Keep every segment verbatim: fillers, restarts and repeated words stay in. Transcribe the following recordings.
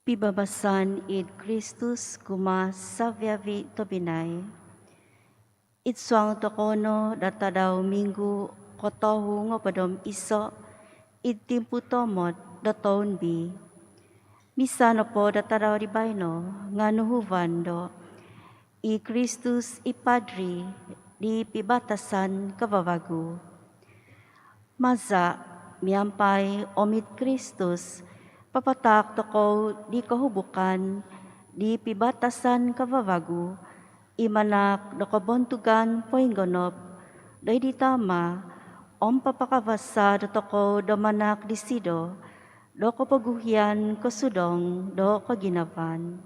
Pibabasan id Kristus kumaa savi-avi tobpinai. Id suang tokou no do tadau Minggu kotohu ngopod om iso id timpu tomod do toun B. Misa nopo do tadau di baino nga nuhuvan do i Kristus i Padri di pibatasan kavavagu. Maza miampai om id Kristus, papataak tokou di kohubukan di pibatasan kavavagu, i manahak do kobontugan poinggonop doid di Tama, om papakavasa dotokou do manahak disido do kopoguhian kosudong do koginavaan.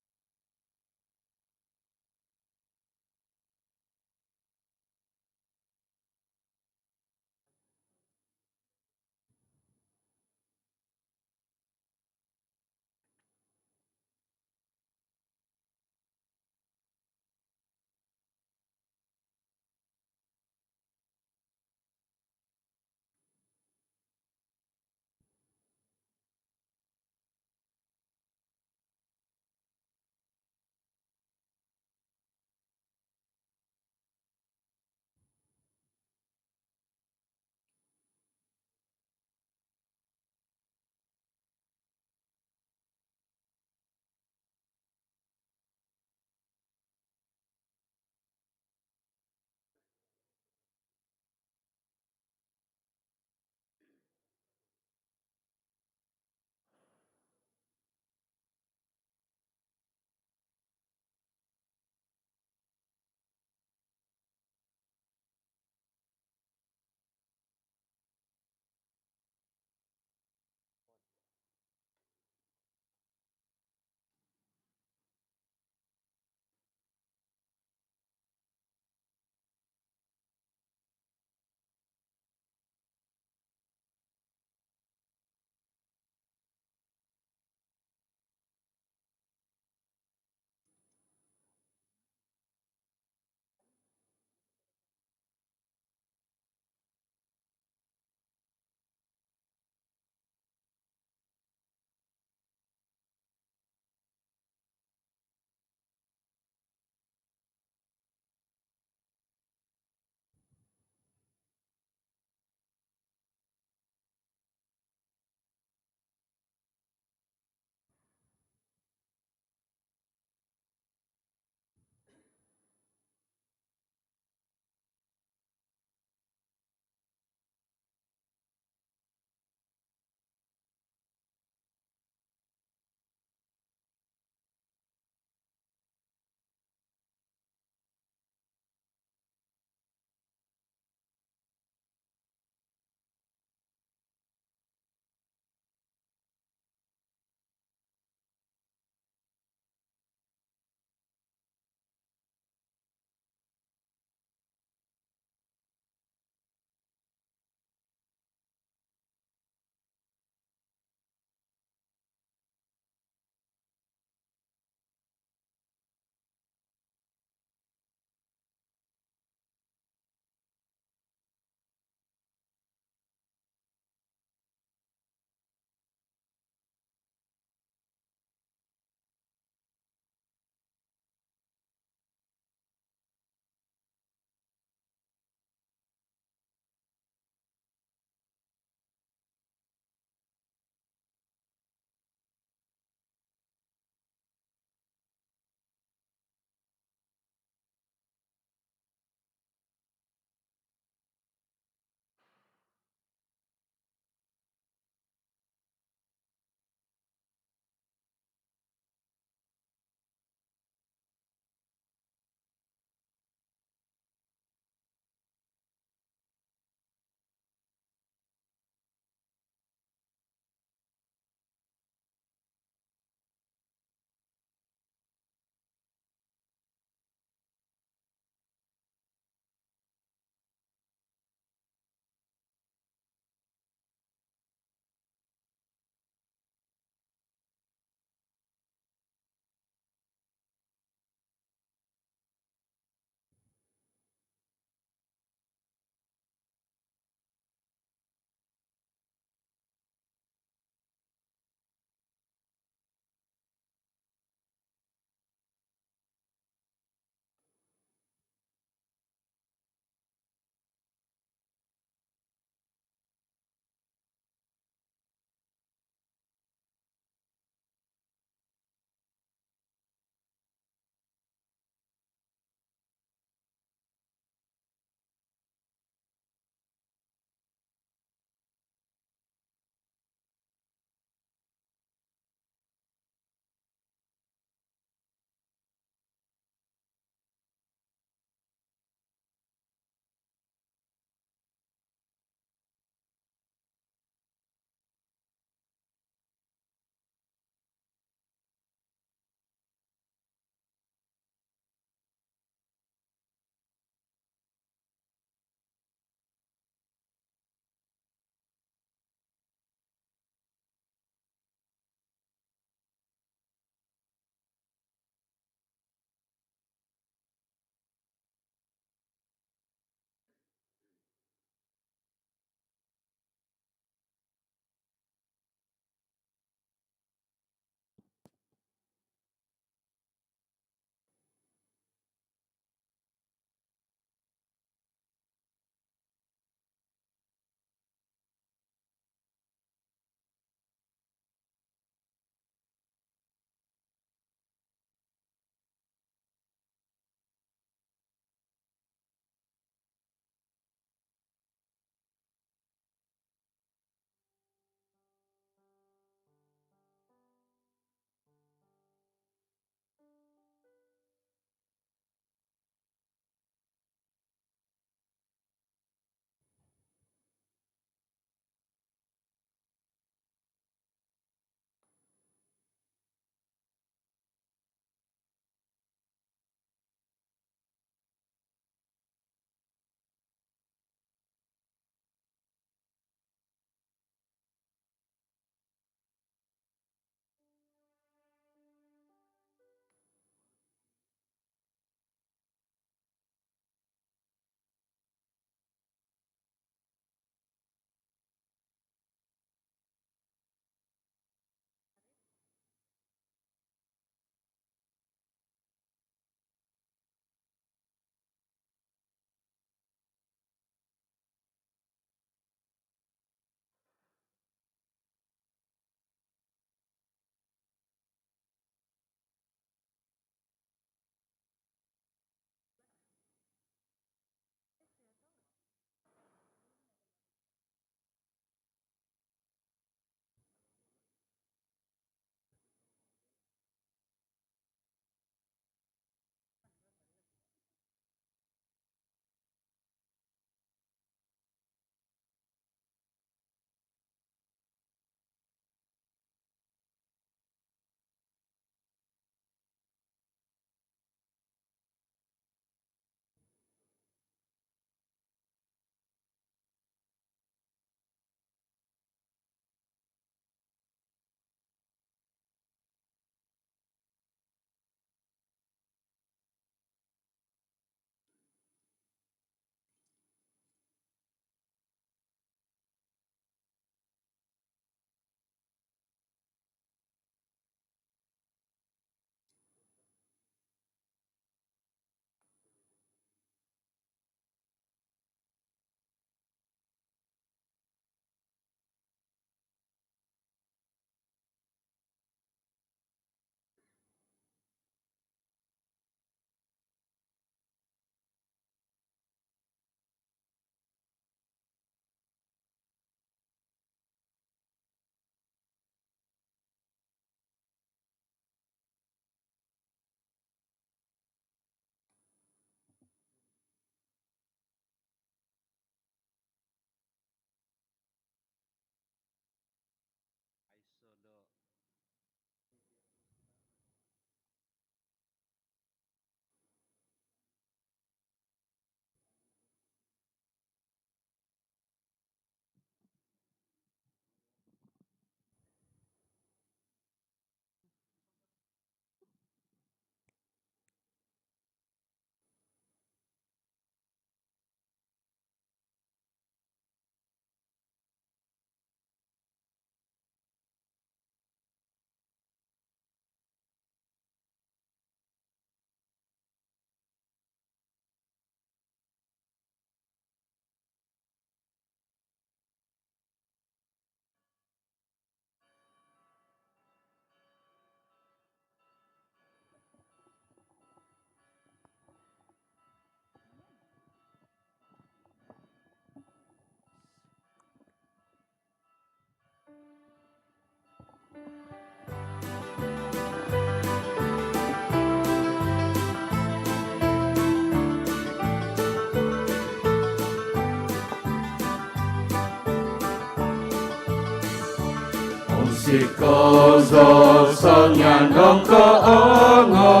Zikoi zou songian do koongou,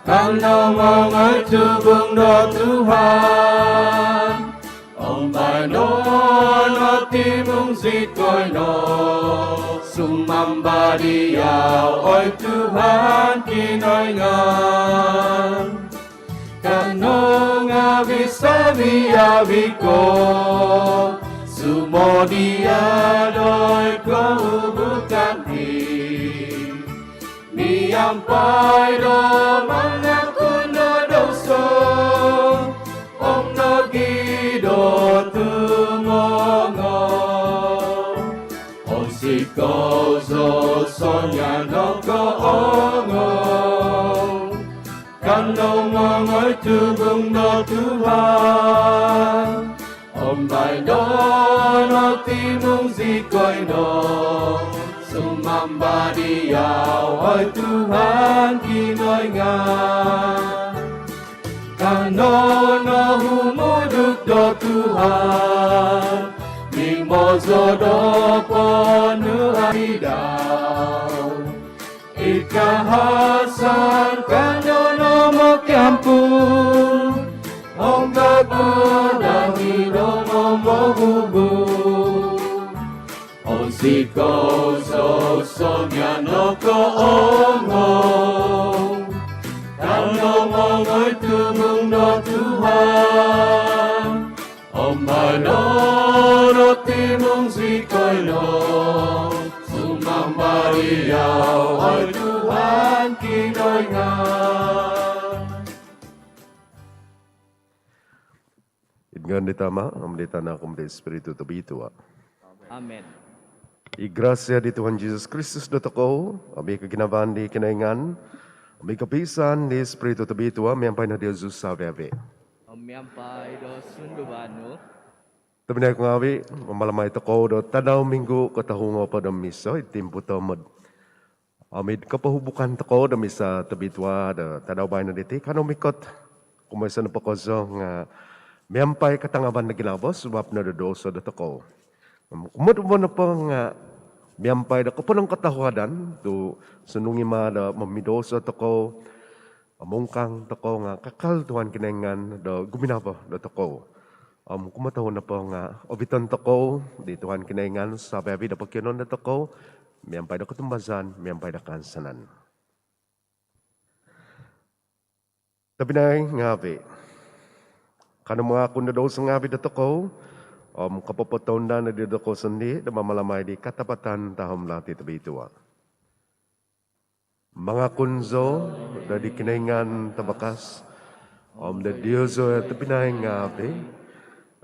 kanou mongoi tubung do Tuhan. Om baino no timung zikoi no, sumamba diau oi Tuhan Kinoingan. Kanou ngaavi savi-avi ko, sumodia doid koubukan dii, miampai do mangakun do douso om nogi do tumongou. Om zikoi zou songian do koongou, kanou mongoi tubung do Tuhan. Om baino no timung zikoi no, sumamba diau oi Tuhan Kinoingan. Kanou no humuduk do Tuhan, mimozo do ponuai dau. Id kahausan kanou no mokiampun, om kagu do hino no mohubu. Om zikoi zou songian do koongou, kanou mongoi tubung do Tuhan. Om baino no timung zikoi no, sumamba diau oi Tuhan Kinoingan. Id ngaan di Tama, om di Tanak, om di Spiritu Tobitua. Amin. I grasia di Tuhan Jesus Kristus dotokou, om i koginavaan di Kinoingan, om i kopiisaan di Spiritu Tobitua, miampai no diozu savi-avi. Om miampai do sunduvan nu. Tobpinai ku ngaavi, mamalamai tokou do tadau minggu kotohu ngoopod om iso id timpu tomod. Om id kopohubukan tokou do misa tobitua do tadau baino diti, kanou mikot kumoiso nopo kozo nga miampai katangaban do ginavo sabap no do douso dotokou. Om kumoduvo nopo nga miampai do koponongkotohuadan tu sundung i ma do momidouso tokou, mongukang tokou nga kakal Tuhan Kinoingan do guminavo dotokou. Om kumotohu nopo nga oviton tokou di Tuhan Kinoingan savi-avi do pokionuon dotokou, miampai do kotumbazaan, miampai do kaansanan. Tobpinai ngaavi, kanou mangakun do douso ngaavi dotokou, om kopopotounda no di dotokou sondii do mamalamai di katapatan tahom lati tobitua. Mangakun zou do di Kinoingan Tabakas, om do diozu tobpinai ngaavi,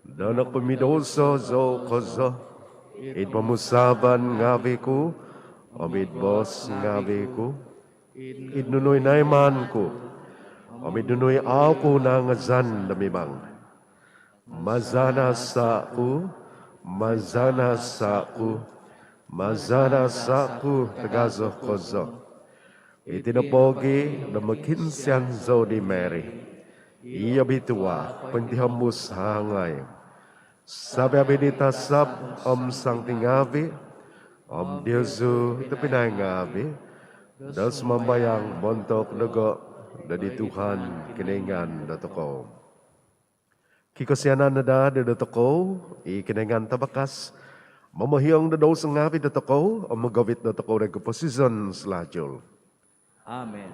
do nokomidouso zou kozo, id pomusaavan ngaavi ku, om id boos ngaavi ku, id nunu i naiman ku, om id nunu i au ku nangazan do mimang. Maza nasa ku, maza nasa ku, maza nasa ku tagazo kozo. Iti no pogi do mokiinsian zou di Mary i obitua pointihombus hangai, savi-avi di tasab om santi ngaavi, om diozu tobpinai ngaavi, do sumambayang montok dogo do di Tuhan Kinoingan dotokou. Kikosianan no daa do dotokou i Kinoingan Tabakas, momohiong do douso ngaavi dotokou, om mogovit dotokou doid koposizon salajul. Amin.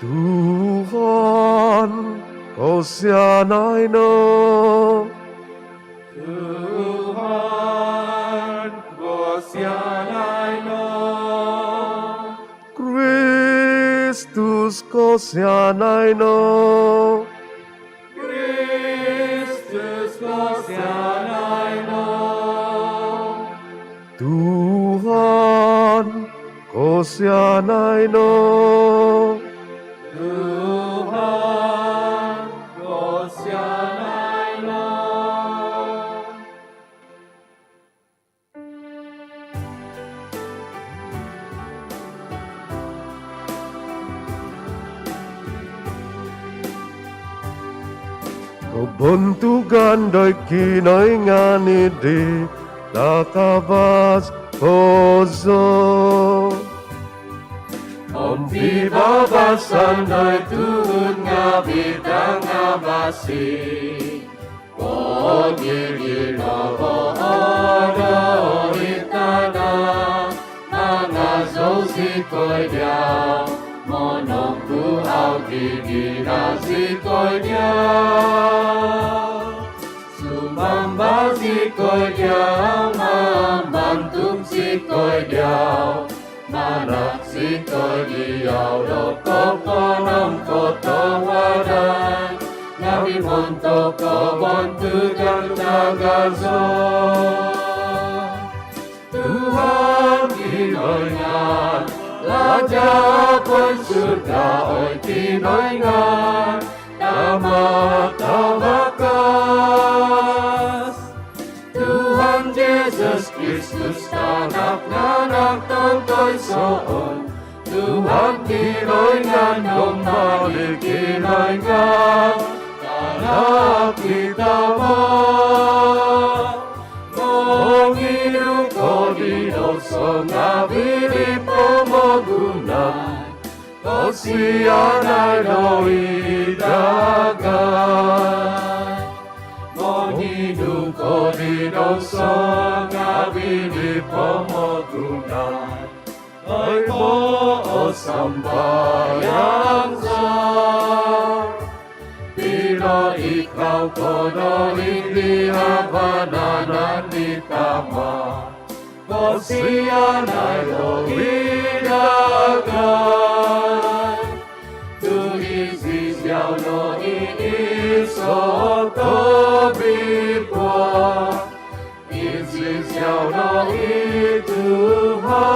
Tuhan, kosianai no. Tuhan, kosianai no. Kristus, kosianai no. Kristus, kosianai no. Tuhan, kosianai no. Tuhan, kosianai no. Bontugan doid Kinoingan id takavas kozo. Om pibabasan doid tuhun ngaavi' tangavasi. Pogi ginavo id tana', mangazou zikoi diau, monompuau gigina zikoi diau. Sumamba zikoi diau, mambantuk zikoi diau, manahak zikoi diau do koponongkotohuadan ngaavi' montok kobontugan tagazo. Tuhan Kinoingan, Raja poinsurga, oi Kinoingan, Tama tavakas. Tuhan Jesus Kristus, Tanak nganak tontoisoon, Tuhan Kinoingan, Domba di Kinoingan, Tanak di Tama. Mongidu ko di douso ngaavi' di pomogunan, kosianai no id dagai. Mongidu ko di douso ngaavi' di pomogunan, baino o sambayang za. Pinoikau ko no id di vanan di Tama, kosianai no id dagai. Tu iziau no i iso tobitua, iziau no i Tuhan,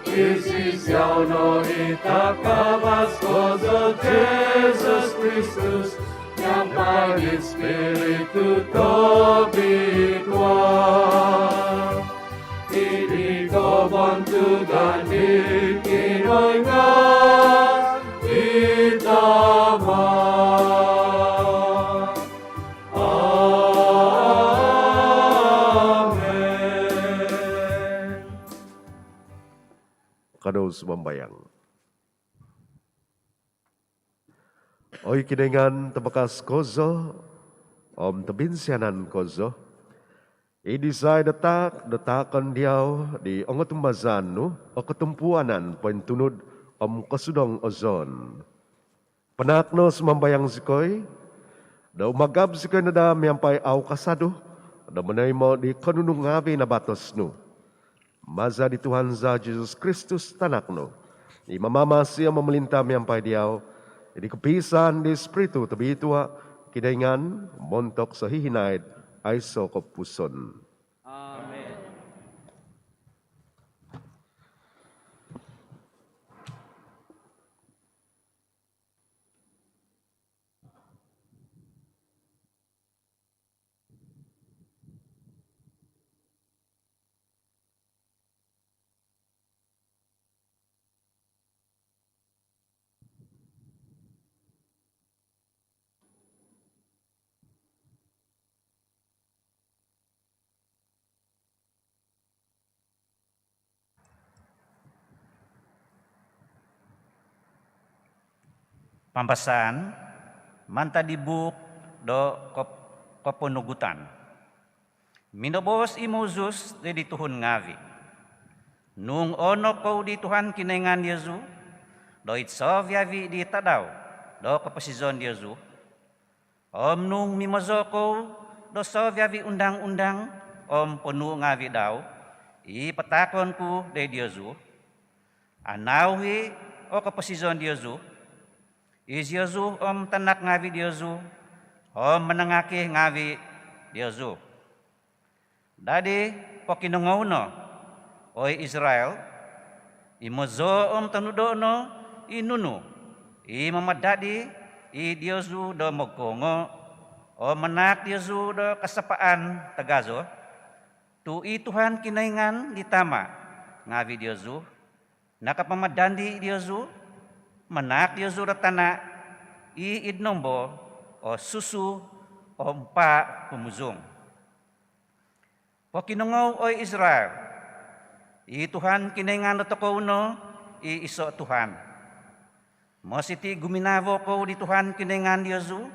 iziau no i takavas kozo Jesus Kristus, miampai di Spiritu Tobitua. Id kobontugan di Kinoingan i Tama. Amen. Kanou sumambayang. Oi Kinoingan tavakas kozo om tobinsianan kozo, id isai do taak do taakon diau di ongotumbazaan nu o kotumpuanan pointunud om kosudong ozoon, panahak no, sumambayang zikoi, do umagab zikoi no daa miampai au kasadu do monoimo di konunu ngaavi' nabatos nu. Maza di Tuhan za Jesus Kristus, Tanak nu, i mamamasi om momolinta miampai diau, id kopiisaan di Spiritu Tobitua, Kinoingan, montok sohihinaid aiso kopupuson. Amen. Pambasaan mantad di buuk do Kop-, Koponugutan. Minoboos i Moses doid di tuhun ngaavi', Nung oono kou di Tuhan Kinoingan diozu doid soviavi' di tadau do koposizon diozu, om nung mimozo kou do soviavi' undang-undang om ponuu ngaavi' dau i pataakon ku doid diozu, anauhi' o koposizon diozu, iziozu om tanak ngaavi' diozu, om manangaki ngaavi' diozu. Dadi pokinongou no, oi Israil, i mozo om tonudo no i nunu i mamadadi i diozu do mogkoongo om manaak diozu do kasapaan tagazo, tu i Tuhan Kinoingan di tama ngaavi' diozu nakapamadandi diozu, manaak diozu do tana' i id nombo o susu om paa' kumuzung. Pokinongou, oi Israil, i Tuhan Kinoingan dotokou no i iso' Tuhan. Mositi' guminavo kou di Tuhan Kinoingan diozu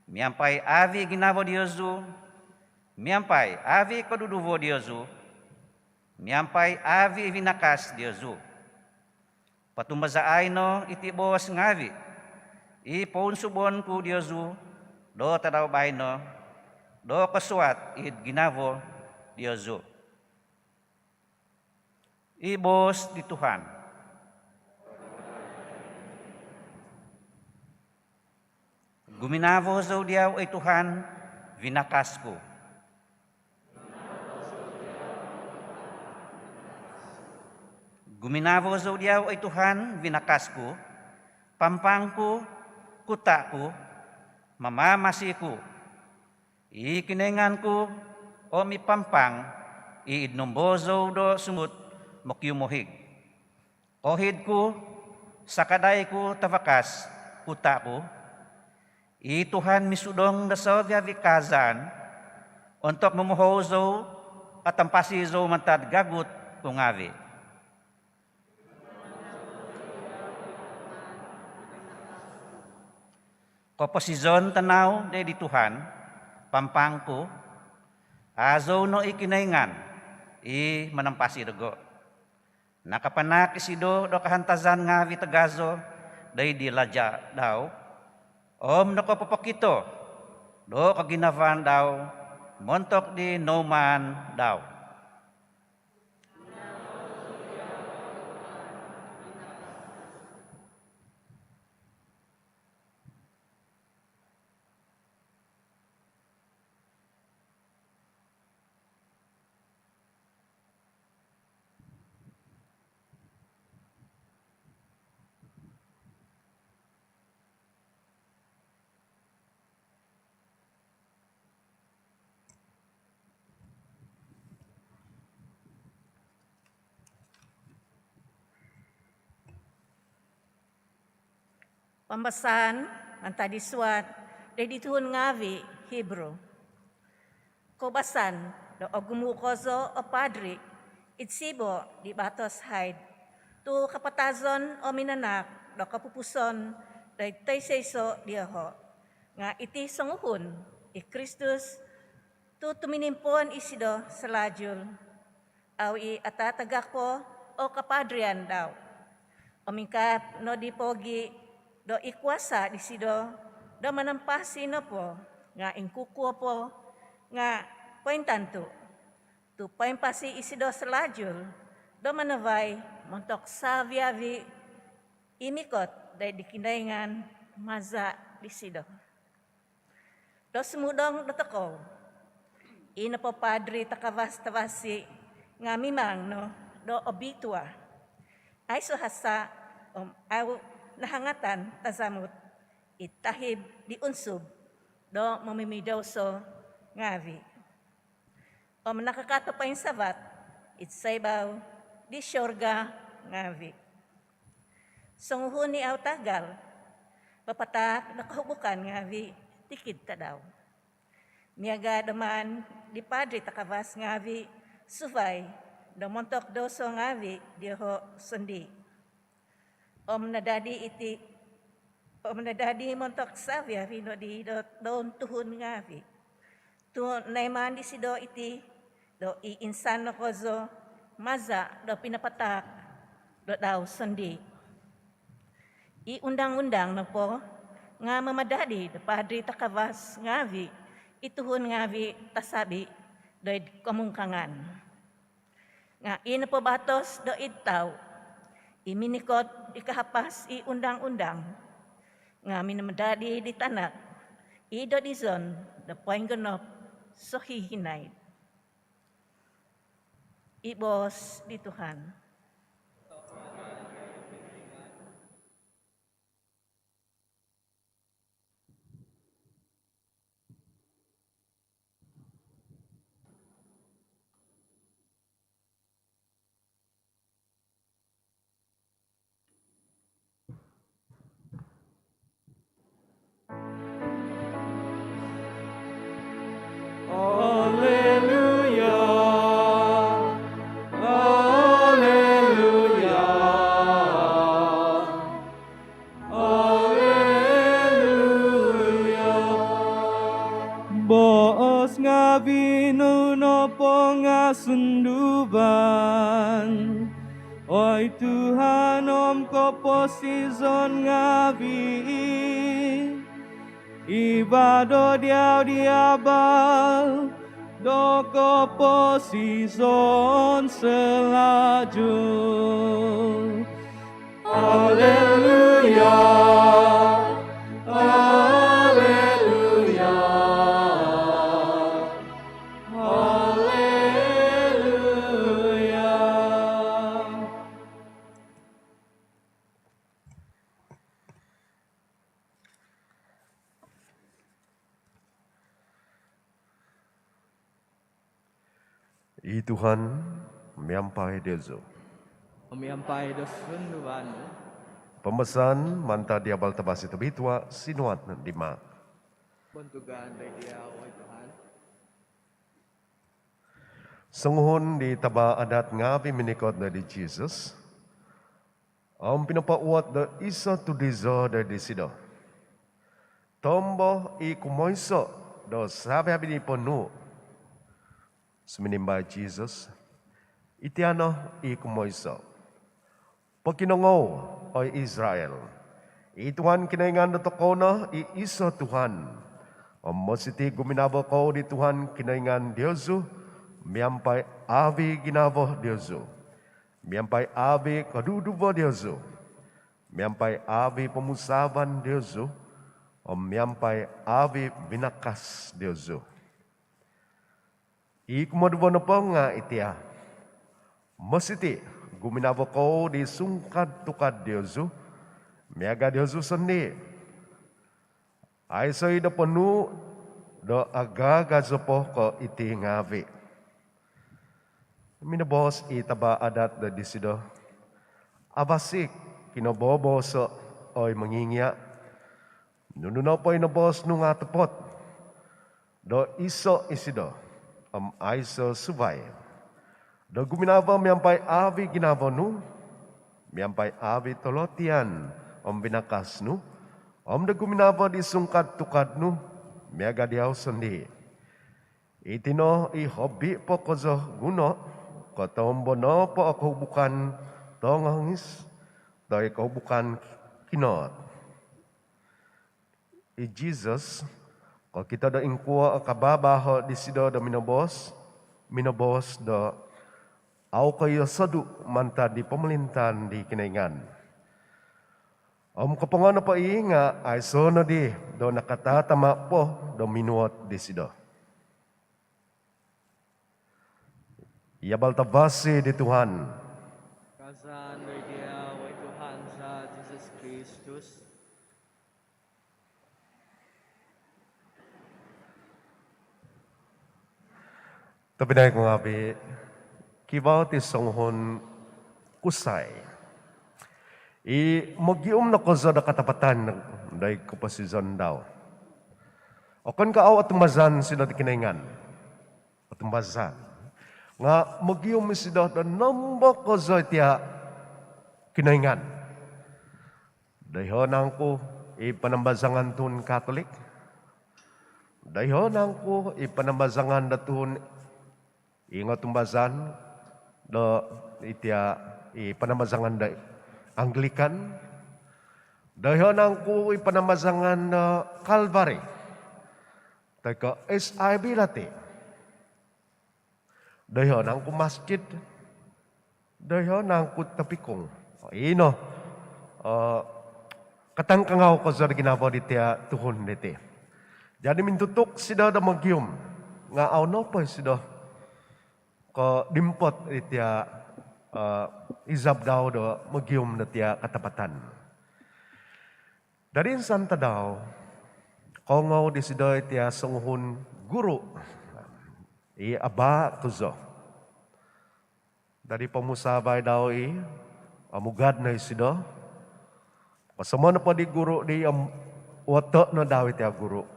miampai avi' ginavo diozu, miampai avi' koduduvo diozu, miampai avi' vinakas diozu. Potumbazaai no iti boos ngaavi' i pounsubon ku diozu do tadau baino do kosuat id ginavo diozu. I boos di Tuhan. Guminavo zou diau, oi Tuhan, vinakas ku. Guminavo zou diau, oi Tuhan, vinakas ku, pampang ku, kuta' ku, mamamasi ku. I Kinoingan ku om i pampang i id nombo zou do sumut mokiumohig. Kohid ku, sakadai ku tavakas, kuta' ku. I Tuhan misudong do savi-avi' kaazaan, ontok momohou zou, atampasi zou mantad gagut ku ngaavi'. Koposizon tanau do di Tuhan pampang ku, a' zou no i Kinoingan i manampasi dogo'. Nakapanaak isido do kahantazan ngaavi' tagazo do id di laja' dau, om nokopopokito do koginavaan dau montok di noumaan dau. Pambasaan mantad di suat di tuhun ngaavi' Hibru. Koubasan do ogumu' kozo o padri id sibo' di batos haid, tu' kapatazon o minanaak do kopupuson do id toiso-iso' dioho', nga' iti songuhun i Kristus, tu' tuminimpuun isido salalu. Au i' atatagak po o kapadrian dau. Om ingkaa nodi pogi' do i kuasa' disido do manampasi nopo nga' ingkukuo po nga' pointantu', tu' poimpasi isido salalu do manavai montok savi-avi' i mikot doid di Kinoingan maza' disido. Do sumudong dotokou, i nopo padri takavas tavasi nga' mimang no do obitua, aiso' hasa' om au' nahangatan tazamut id tahib di unsub do momimidouso ngaavi'. Om nakakato poinsavat id soibau di surga ngaavi'. Songuhun i au' tagal papataak do kohubukan ngaavi' tikid tadau. Miaga' do maan di padri takavas ngaavi' suvai do montok douso ngaavi' dioho' sondii'. Om nadadi iti, om nadadi montok savi-avi' nodi do doun tuhun ngaavi'. Tu' naiman disido iti do i insan no kozo maza' do pinapataak do dau sondii'. I undang-undang nopo nga' mamadadi do padri takavas ngaavi' i tuhun ngaavi' tasabi' doid komungkangan. Nga' i nopo batos doid tau i minikot di kahapas i undang-undang nga' minamadadi di tanak i dodizon do poinggonop sohihinaid. I boos di Tuhan. Boos ngaavi' nu nopongasunduvan, oi Tuhan, om koposizon ngaavi'. Iva do diau di abal do koposizon selaju. Alleluia, alleluia, alleluia. I Tuhan miampai diozu. Om miampai do sunduvan nu. Pambasaan mantad di Abal Tavasi Tobitua sinuat di Mark. Bontugan doid diau, oi Tuhan. Songuhun di taba' adat ngaavi' minikot doid di Jisus om pinopouot do iso' tudizo doid disido, "Tombo i kumoiso' do savi-avi' di ponuu'." Suminimba i Jisus, "Itia' no i kumoiso'. Pokinongou, oi Israil, i Tuhan Kinoingan dotokou no i iso' Tuhan, om mositi' guminavo kou di Tuhan Kinoingan diozu miampai avi' ginavo diozu, miampai avi' koduduvo diozu, miampai avi' pomusaavan diozu, om miampai avi' vinakas diozu. I kumoduvo nopo nga' itia', mositi' guminavo kou di sungkad-tukad diozu miaga' diozu sondii'. Aiso' i' do ponuu' do agaagazo po ko' iti ngaavi'." Minoboos i taba' adat do disido, "Avasi' kinobobooso', oi Mongingia'. Nunu nopo i noboos nu nga' otopot, do iso' isido om aiso' suvai, do guminavo miampai avi' ginavo nu, miampai avi' tolotian om vinakas nu, om do guminavo di sungkad-tukad nu miaga' diau sondii'. Iti no i hobi po kozo guno ko' tombo nopo o kohubukan tongongis toi kohubukan kinoot." I Jisus kokito do ingkuo o kabaabaho' disido do minoboos, minoboos do, "Au koiyo sodu' mantad di pomolintaan di Kinoingan." Om kopongo nopo i' nga' aiso' nodi do nakatatama' po do minuot disido. I Abal Tavasi di Tuhan. Kaazaan doid diau, oi Tuhan za Jisus Kristus. Tobpinai ku ngaavi', kivaa ti songuhun kusai i mogium no kozo do katapatan doid koposizon dau. Okon ko' au otumbazaan isido do Kinoingan. Otumbazaan. Nga' mogium isido do nombo kozo itia' Kinoingan. Doiho' nangku i panambazangan tuhun Katolik? Doiho' nangku i panambazangan do tuhun i ngotumbazaan do itia' i panambazangan do Anglikan? Doiho' nangku i panambazangan do Kalvari? Toi ko' S I B dati'? Doiho' nangku masjid? Doiho' nangku topikung? Ino, eh, katangkangau kozo do ginavo ditia' tuhun diti. Jadi mintutuk sido do mogium, nga' au nopo isido ko' dimpot itia', eh, izab dau do mogium do tia' katapatan. Dadi insan tadau, koongou disido itia' songuhun guru i abaa' kozo. Dadi pomusaavai dau i' omugad no isido. Kosomo nopo di guru di om uoto' no dau itia' guru.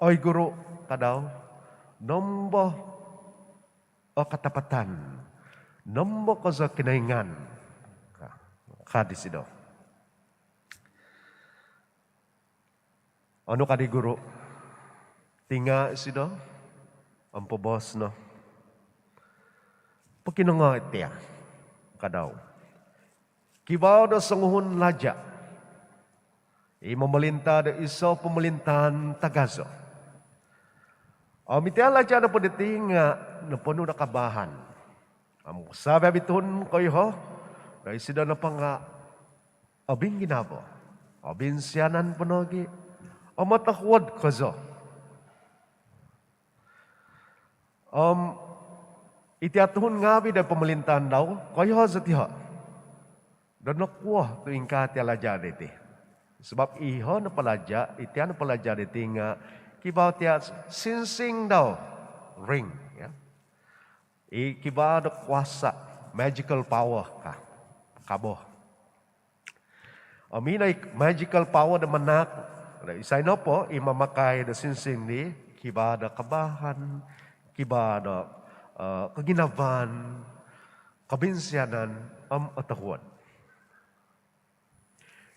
"Oi guru," ka dau, "nombo o katapatan? Nombo kozo Kinoingan?" ka, ka disido. Onu ka di guru? Tinga isido om poboos no, "Pokinongou tia," ka dau, "kivaa do songuhun laja i momolinta do iso pomolintaan tagazo. Om itia laja nopo diti nga noponu do kabaahan. Om sabi-abi tuhun koiho do isido nopo nga obinginavo, obinsianan po nogi om otohuod kozo. Om itia tuhun ngavi do pomolintaan dau, koiho zosido do nokuo tu ingkaa tia laja diti. Sabap iho nopo laja, itia nopo laja diti nga kivaa tia sinsing dau, ring, ya, i kivaa do kuasa, magical power ka, ka bo. Om ino i magical power do manahak do isai nopo i mamakai do sinsing di, kivaa do kabaahan, kivaa do koginavaan, kobinsianan om otohuod.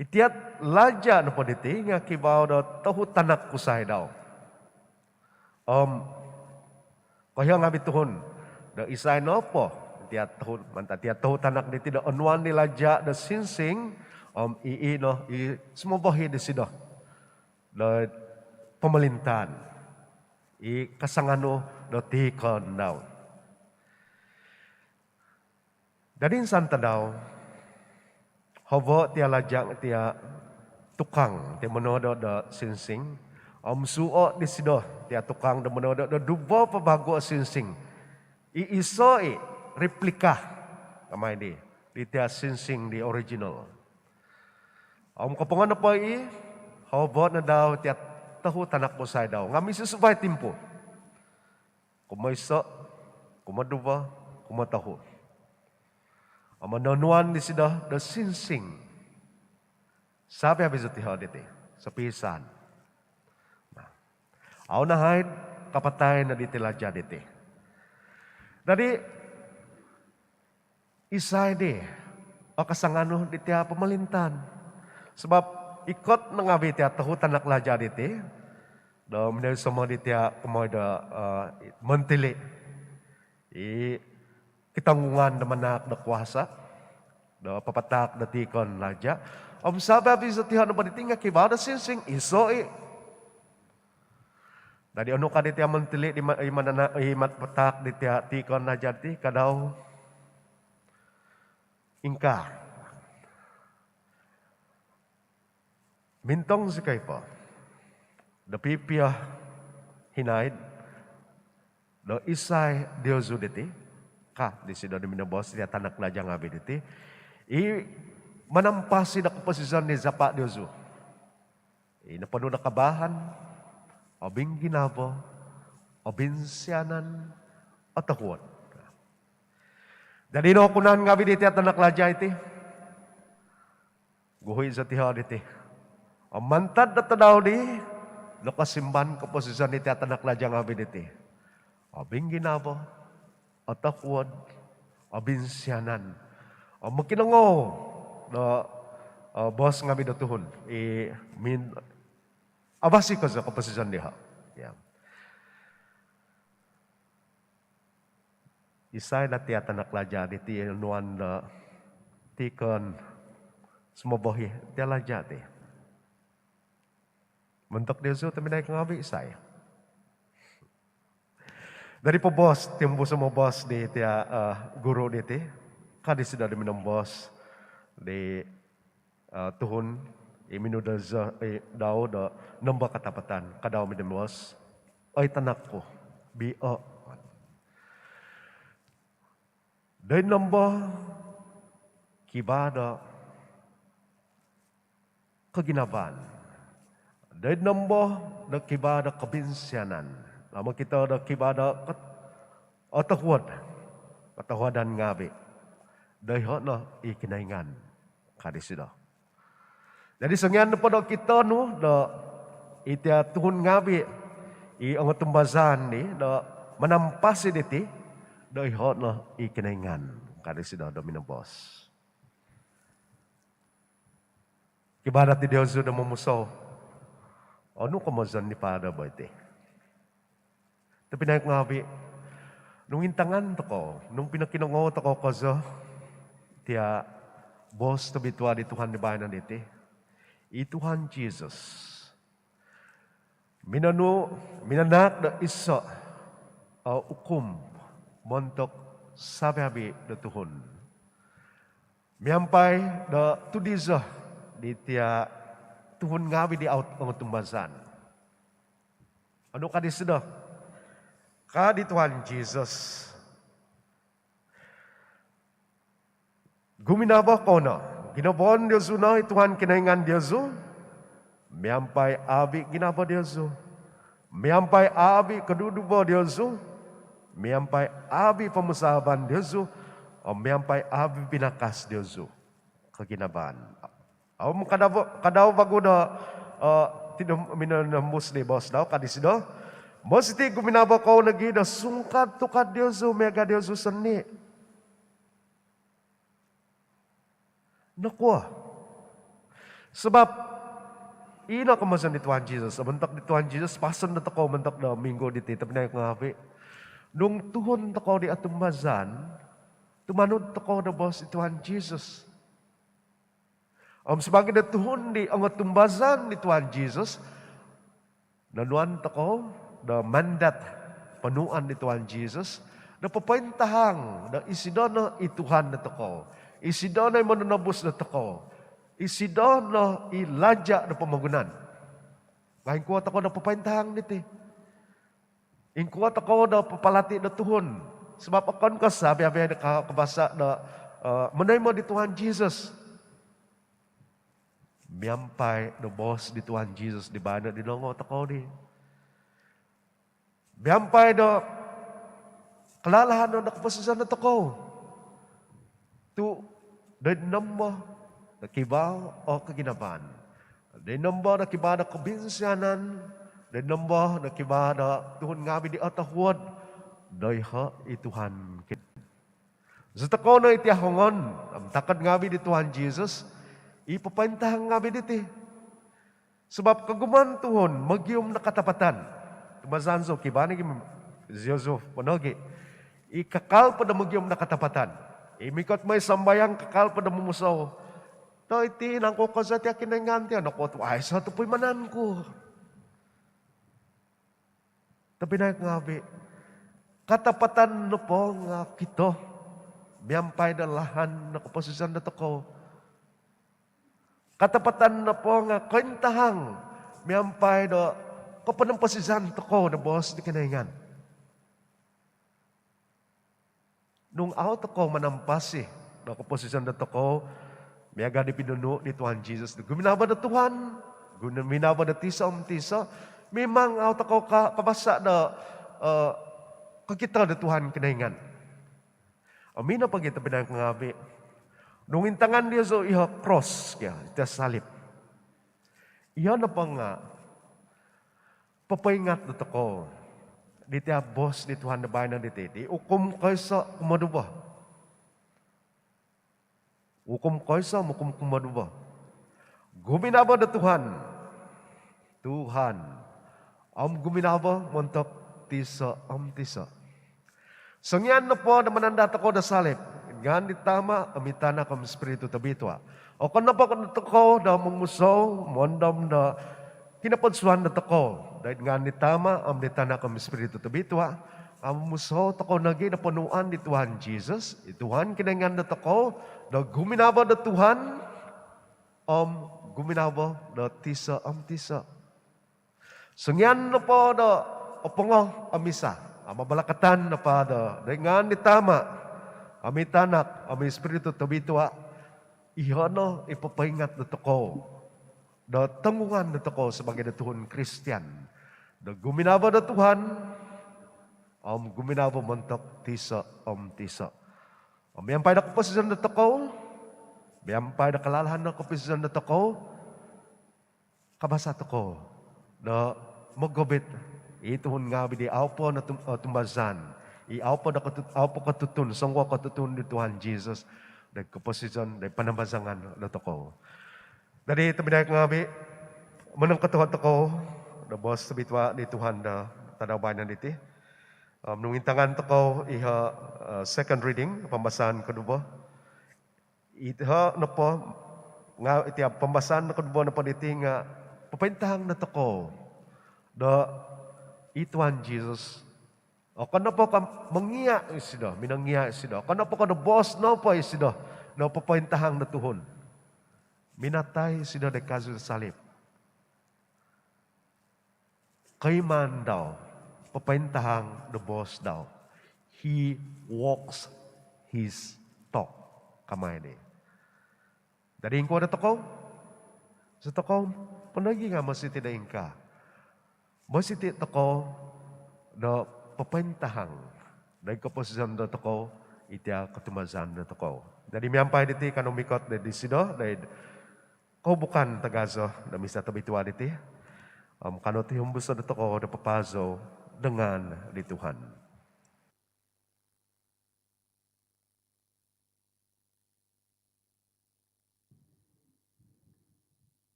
Itia laja nopo diti nga kivaa do tohu tanak kusai dau. Om koiho ngavi tuhun do isai nopo tia tohu, mantad tia tohu tanak diti do onuan di laja do sinsing, om ii no i sumobohi disido do pomolintaan i kasanganu do tikon dau." Dadi insan tadau, hovo tia laja, tia tukang ti monodo do sinsing, om suuo disido tia tukang do monodo do duvo po vagu o sinsing. I iso i replika, kamai di, di tia sinsing di original. Om kopongo nopo i, hovo no dau tia tohu tanak kusai dau nga misisuvai timpu. Kumoiso, kumoduvo, kumotohu. Om onuan disido do sinsing sabi-abi zosido diti, sopiisaan. Nah, au nahaid, kapatai no diti laja diti. Dadi isai di o kasanganu di tia pomolintaan? Sabap ikot no ngavi tia tohu tanak laja diti do minonsomo di tia komoi do montili i kitanggungan do manahak do kuasa do papatahak do tikon laja. Om sabi-abi zosido nopo diti nga kivaa do sinsing, iso i. Dadi onu ka di tia montili di ma-, i manahak, i mat patahak di tia tikon laja diti, ka dau, "Ingkaa, mintong zikoi po do pipio hinaid do isai diozu diti," ka disido do minoboos tia tanak laja ngavi diti, "i manampasi do koposizon di zapa diozu. I noponu do kabaahan, obinginavo, obinsianan, otohuod." Dadi nookunan ngavi di tia tanak laja iti, guhui zosido diti. Om mantad do tadau di, nokosimban koposizon di tia tanak laja ngavi diti. Obinginavo, otohuod, obinsianan. Om mokinongou do boos ngavi do tuhun i min-, avasi kozo koposizon diho. Ya. Isai no tia tanak laja diti onuan do tikon sumobohi tia laja ti? Montok diozu tobpinai ngavi, isai? Dadi poboos, timpu sumoboos di tia guru diti, ka disido do minoboos di tuhun i minudo dau do nombo katapatan, ka dau minoboos, "Oi tanak ku, bio. Doid nombo kivaa do koginavaan, doid nombo do kivaa do kobinsianan, om okito do kivaa do kot-, otohuod, kotohuodan ngavi, doiho no i Kinoingan," ka disido. Jadi songian nopo do okito nu do i tia tuhun ngavi i ongotumbazaan di do manampasi diti, doiho no i Kinoingan, ka disido do minoboos. Kivaa dati diozu do momusou, onu komozon di Father bo iti? Tobpinai ngaavi', nung intangan tokou, nung pinokinongou tokou kozo tia' boos tobitua di Tuhan di baino diti, i Tuhan Jisus minonuu', minanaak do iso' o ukum montok savi-avi' do tuhun. Miampai do tudizo di tia' tuhun ngaavi' di au ongotumbazaan. Onu ka disido? Ka di Tuhan Jisus, "Guminavo kou no, ginavaan diozu no i Tuhan Kinoingan diozu miampai avi' ginavo diozu, miampai avi' koduduvo diozu, miampai avi' pomusaavan diozu, om miampai avi' vinakas diozu." Koginavaan. Om kada au vagu do, eh, tino-, minonombus di boos dau, ka disido, "Mositi guminavo kou nogi do sungkad-tukad diozu miaga diozu sondii'." Nokuo? Sabap ino komozon di Tuhan Jisus, montok di Tuhan Jisus, pason dotokou montok do minggu diti, tobpinai ngaavi'. Nung tuhun tokou di otumbazaan, tumanud tokou do boos di Tuhan Jisus. Om sabaagi do tuhun di ongotumbazaan di Tuhan Jisus, nonuan tokou do mandat, ponuuan di Tuhan Jisus, do popointahang do isido no i Tuhan dotokou, isido no i mononobus dotokou, isido no i laja' do pomogunan. Nga' ingkuo tokou do popointahang diti? Ingkuo tokou do papalati do tuhun? Sabap okon ko' savi-avi' do ka-, kabasa' do, eh, monoimo di Tuhan Jisus. Miampai do boos di Tuhan Jisus di baino di nongou tokou di. Miampai do kalalahan do koposizon dotokou. Tu' doid nombo do kivaa o koginavaan, doid nombo do kivaa do kobinsianan, doid nombo do kivaa do tuhun ngaavi' di otohuod, doiho' i Tuhan. Zi tokou no iti ahongon om takod ngaavi' di Tuhan Jisus, i popointahang ngaavi' diti. Sabap kogumuan tuhun mogium do katapatan. Tumbazaan zou, kivaa nogi, zi Yusuf po nogi, i kakal po do mogium do katapatan. I mikot moi sambayang kakal po do momusou, "Toi, iti nangku kozo tia Kinoingan tia, nokuo tu' aiso tu' puimanan ku?" Tobpinai ngaavi', katapatan nopo nga' okito miampai do lahan do koposizon dotokou. Katapatan nopo nga' kointahang miampai do koponomposizan tokou do boos di Kinoingan. Nung au tokou manampasi do koposizon dotokou miaga di pinonuu' di Tuhan Jisus do guminavo do tuhun, guminavo do tiso om tiso, mimang au tokou ka-, kabasa' do, eh, kokito do Tuhan Kinoingan. Om ino pogi, tobpinai ngaavi', nung intangan diozu iho kros, kio, tia salib, iho nopo nga' popoingat dotokou di tia boos di Tuhan do baino diti, di ukum koiso kumoduvo. Ukum koiso om ukum kumoduvo. Guminavo do tuhun, tuhun, om guminavo montok tiso om tiso. Songian nopo do mananda tokou do salib, id ngaan di Tama, om di Tanak, om Spiritu Tobitua. Okon nopo ko' tokou do momusou, mondom do kinopodsuan dotokou, do id ngaan di Tama, om di Tanak, om Spiritu Tobitua, nga' momusou tokou nogi do ponuuan di Tuhan Jisus, i Tuhan Kinoingan dotokou, do guminavo do tuhun, om guminavo do tiso om tiso. Songian nopo do opongo o misa, om abalakatan nopo do, do id ngaan di Tama, om di Tanak, om di Spiritu Tobitua, iho no i popoingat dotokou do tonggungan dotokou sabaagi do tuhun Kristian, do guminavo do tuhun, om guminavo montok tiso om tiso. Om miampai do koposizon dotokou, miampai do kalalahan do koposizon dotokou, kabasa' tokou do mogovit i tuhun ngaavi' di au po no tum-, eh, tumbazaan, i au po do kotut-, au po kotutun, songkuo kotutun di Tuhan Jisus, do koposizon, do panambazangan dotokou. Dadi, tobpinai ngaavi', monongkotohuod tokou do boos tobitua di Tuhan do tadau baino diti. Om nung intangan tokou iho, eh, second reading, pambasaan koduvo. Iho nopo nga iti pambasaan koduvo nopo diti nga popointahang no tokou do i Tuhan Jesus, okon nopo ko mongia isido, minongia isido, okon nopo ko do boos nopo isido do popointahang do tuhun. Minatai isido di kazu salib. Koimaan dau, popointahang do boos dau. He walks his talk. Kamai di. Dadi ingkuo do tokou? Sitokou po nogi nga mositi do ingkaa. Mositi tokou do popointahang do id koposizon do tokou, iti kotumbazaan do tokou. Dadi miampai diti kanou mikot do disido do id koubukan tagazo do misa tobitua diti. Om kanou tihombuso do tokou do papazo do ngaan di Tuhan.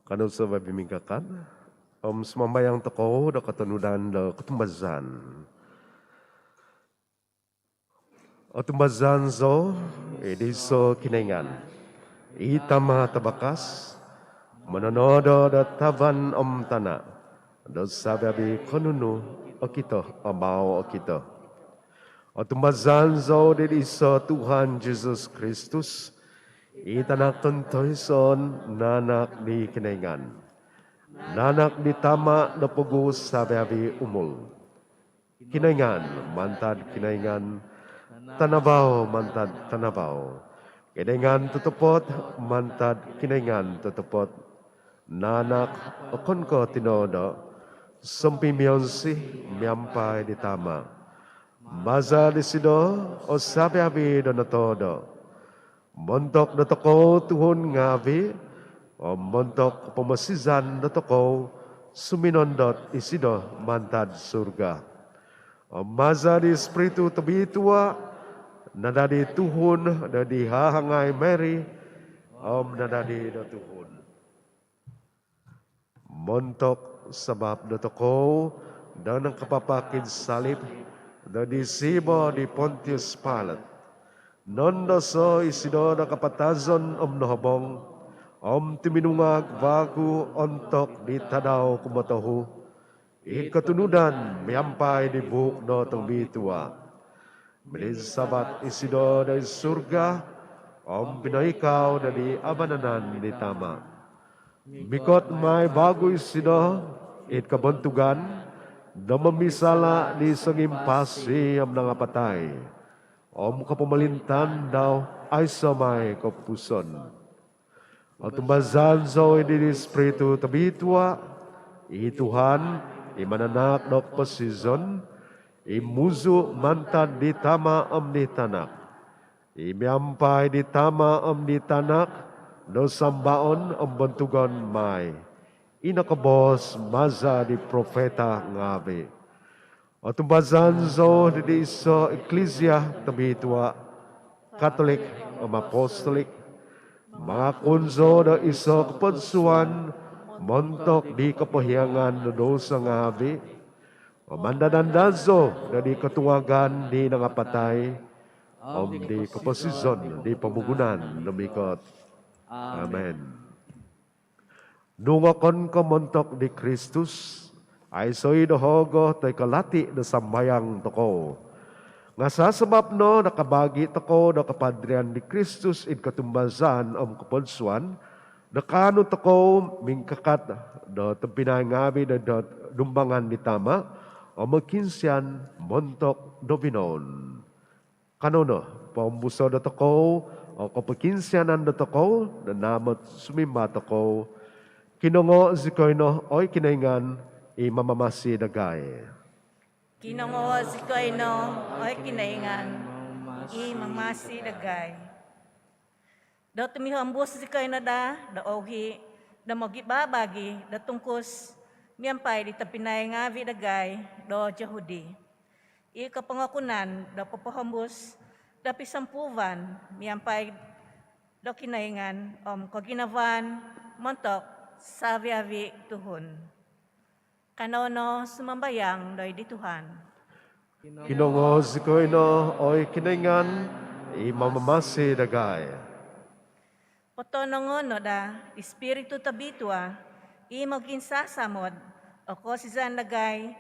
Kanou suvai mingkakat om sumambayang tokou do kotonudan do kotumbazaan. Otumbazaan zou id iso Kinoingan, i Tama tavakas, mononodo do tavan om tana, do savi-avi konunu okito om au okito. Otumbazaan zou id iso Tuhan Jesus Kristus, i Tanak tontoison, nanak di Kinoingan, nanak di Tama do poguhu savi-avi umul. Kinoingan mantad Kinoingan, tanavau mantad tanavau, Kinoingan totopot mantad Kinoingan totopot, nanak okon ko tinoodo, sompimionsi miampai di Tama. Maza disido o savi-avi do notoodo. Montok dotokou tuhun ngaavi om montok pomosizan dotokou, suminondot isido mantad surga. Om maza di Spiritu Tobitua, nadadi tuhun do di hahangai Mary, om nadadi do tuhun. Montok sabap dotokou do nakapapak id salib do di siibo di Pontius Pilate. Nondoso isido do kapatazon om nohobong, om tuminungag vagu ontok di tadau kumotohu, id kotunudan miampai di buuk do tobitua. Mininsavat isido do id surga, om pinoikau do di vanan di Tama. Mikot mai vagu isido id kobontugan do momisala di songimpasi om nangapatai, om kopomolintaan dau aiso mai kopupuson. Otumbazaan zou id di Spiritu Tobitua, i Tuhan, i mananahak do koposizon, i muzu mantad di Tama om di Tanak, i miampai di Tama om di Tanak do sambaon om bontugon mai, i nokoboos maza di profeta ngaavi. Otumbazaan zou id di iso iklisia tobitua, Katolik om apostolik. Mangakun zou do iso kopodsuan montok di kopohiangan do douso ngaavi, om andad-andad zou do di kotungagan di nangapatai, om di koposizon di pomogunan do mikot. Amen. Nung okon ko montok di Kristus, aiso i do hoogo toi ko lati do sambayang tokou. Nga sabap no do kabagi tokou do kapadrian di Kristus id kotumbazaan om kopodsuan, do kaanu tokou mingkakat do tobpinai ngaavi do, do dumbangan di Tama, om mokiinsian montok do vinoun. Kanou no pohombuso dotokou o kopokiinsianan dotokou do naamot sumimba tokou. Kinongoo zikoi no, oi Kinoingan, i mamamasi dagai. Kinongoo zikoi no, oi Kinoingan, i mamamasi dagai. Do tumihombus zikoi no daa do ouhi do mogibabagi do tungkus miampai di tobpinai ngaavi dagai do Jahudi, i kopongokunan do popohombus do pisompuuvan miampai do Kinoingan om koginavaan montok savi-avi tuhun. Kanou no sumambayang doid di Tuhan. Kinongo zikoi no, oi Kinoingan, i mamamasi dagai. Potonongo no daa di Spiritu Tobitua i moginsasamod o koosizan dagai,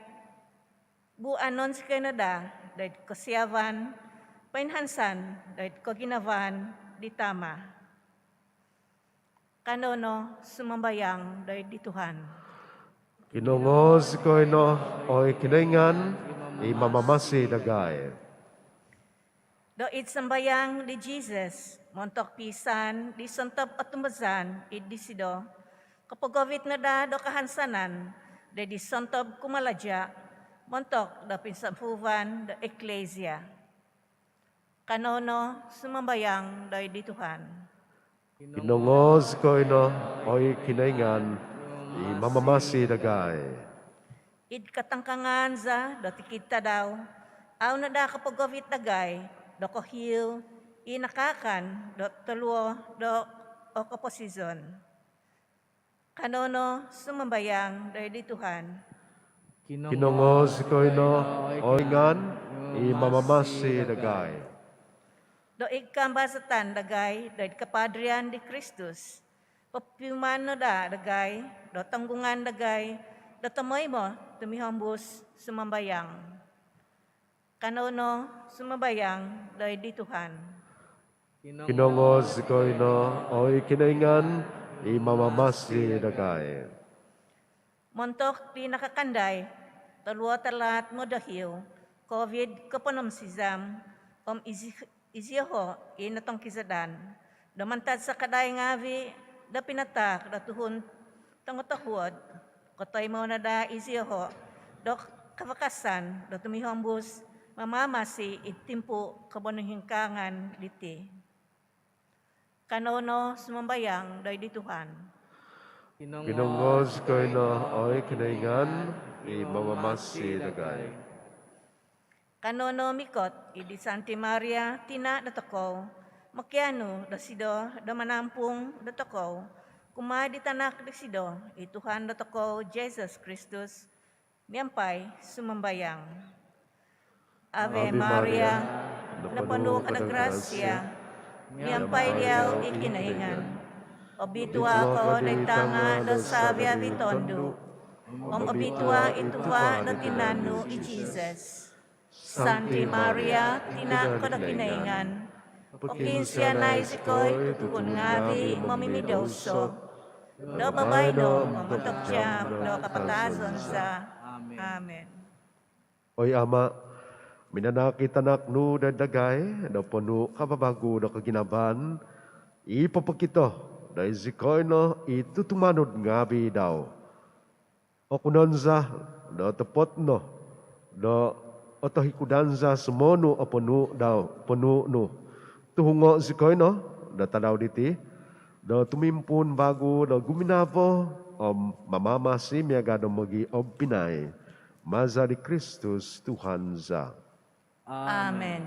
buanon zikoi no daa doid kosiavan poinhansan doid koginavaan di Tama. Kanou no sumambayang doid di Tuhan. Kinongo zikoi no, oi Kinoingan, i mamamasi dagai. Do id sambayang di Jisus montok piisaan di sontob otumbazaan id disido, kopogovit no daa do kahansanan doid di sontob kumalaja montok do pinsampuvan do Eklesia. Kanou no sumambayang doid di Tuhan. Kinongo zikoi no, oi Kinoingan, i mamamasi dagai. Id katangkangan za do tikid tadau, au no daa kopogovit dagai do kohiu i nakaakan do toluo do o koposizon. Kanou no sumambayang doid di Tuhan. Kinongo zikoi no, oi Kinoingan, i mamamasi dagai. Do id kaambazatan dagai doid kapadrian di Kristus, popiuman no daa dagai do tonggungan dagai do tomoimo tumihombus sumambayang. Kanou no sumambayang doid di Tuhan. Kinongo zikoi no, oi Kinoingan, i mamamasi dagai. Montok di nakakandai toluo talaat modohiu COVID koponom sizam om izi- izioho i notongkizadan do mantad sakadai ngaavi do pinataak do tuhun tongotohuod, kotoimo no daa izioho do kavakasan do tumihombus mamamasi id timpu kobonuhingkaangan diti. Kanou no sumambayang doid di Tuhan. Kinongo zikoi no, oi Kinoingan, i mamamasi dagai. Kanou no mikot id di Santi Maria, tina dotokou, mokianu dosido do manampung dotokou kumaa di tanak disido, i Tuhan dotokou Jisus Kristus, miampai sumambayang. Ave Maria, noponu ko do grasia, miampai diau i Kinoingan. Obitua ko doid tanga do savi-avi tondu, om obitua i tuva do tinan nu i Jisus. Santi Maria, tina ko do Kinoingan, pokiinsianai zikoi tuhun ngaavi momimidouso, do babaino om ontok jaam do kapatazon za. Amen. Oi Ama, minanaak i tanak nu doid dagai do ponuu kavavagu do koginavaan, i popokito doid zikoi no i tutumanud ngaavi dau. Okunon za do otopot no do otohikudan za sumonu o ponuu dau, ponuu nu. Tuhungo zikoi no do tadau diti do tumimpuun vagu do guminavo om mamamasi miaga do mogiobpinai. Maza di Kristus Tuhan za. Amen.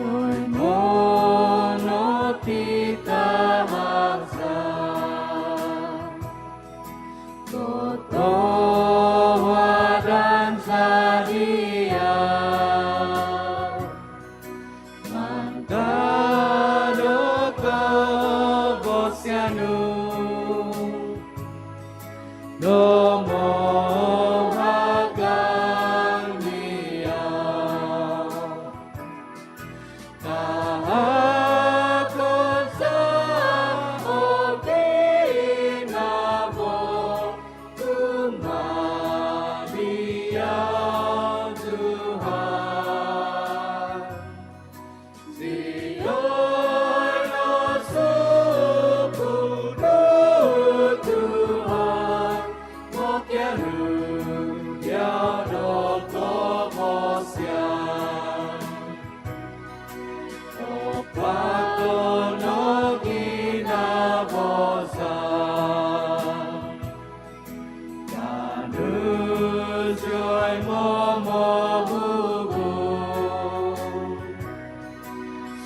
Toimoon o titahak za, totohuadan za diau mantad do kavasian nu. Domo hagang dia. Tahakon sa o ginavo, tumadiau Tuhan. Sioi no sukung nu Tuhan, mokianu diau do kobosian. Opaton no ginavo za. Kaanu zikoi momogugu,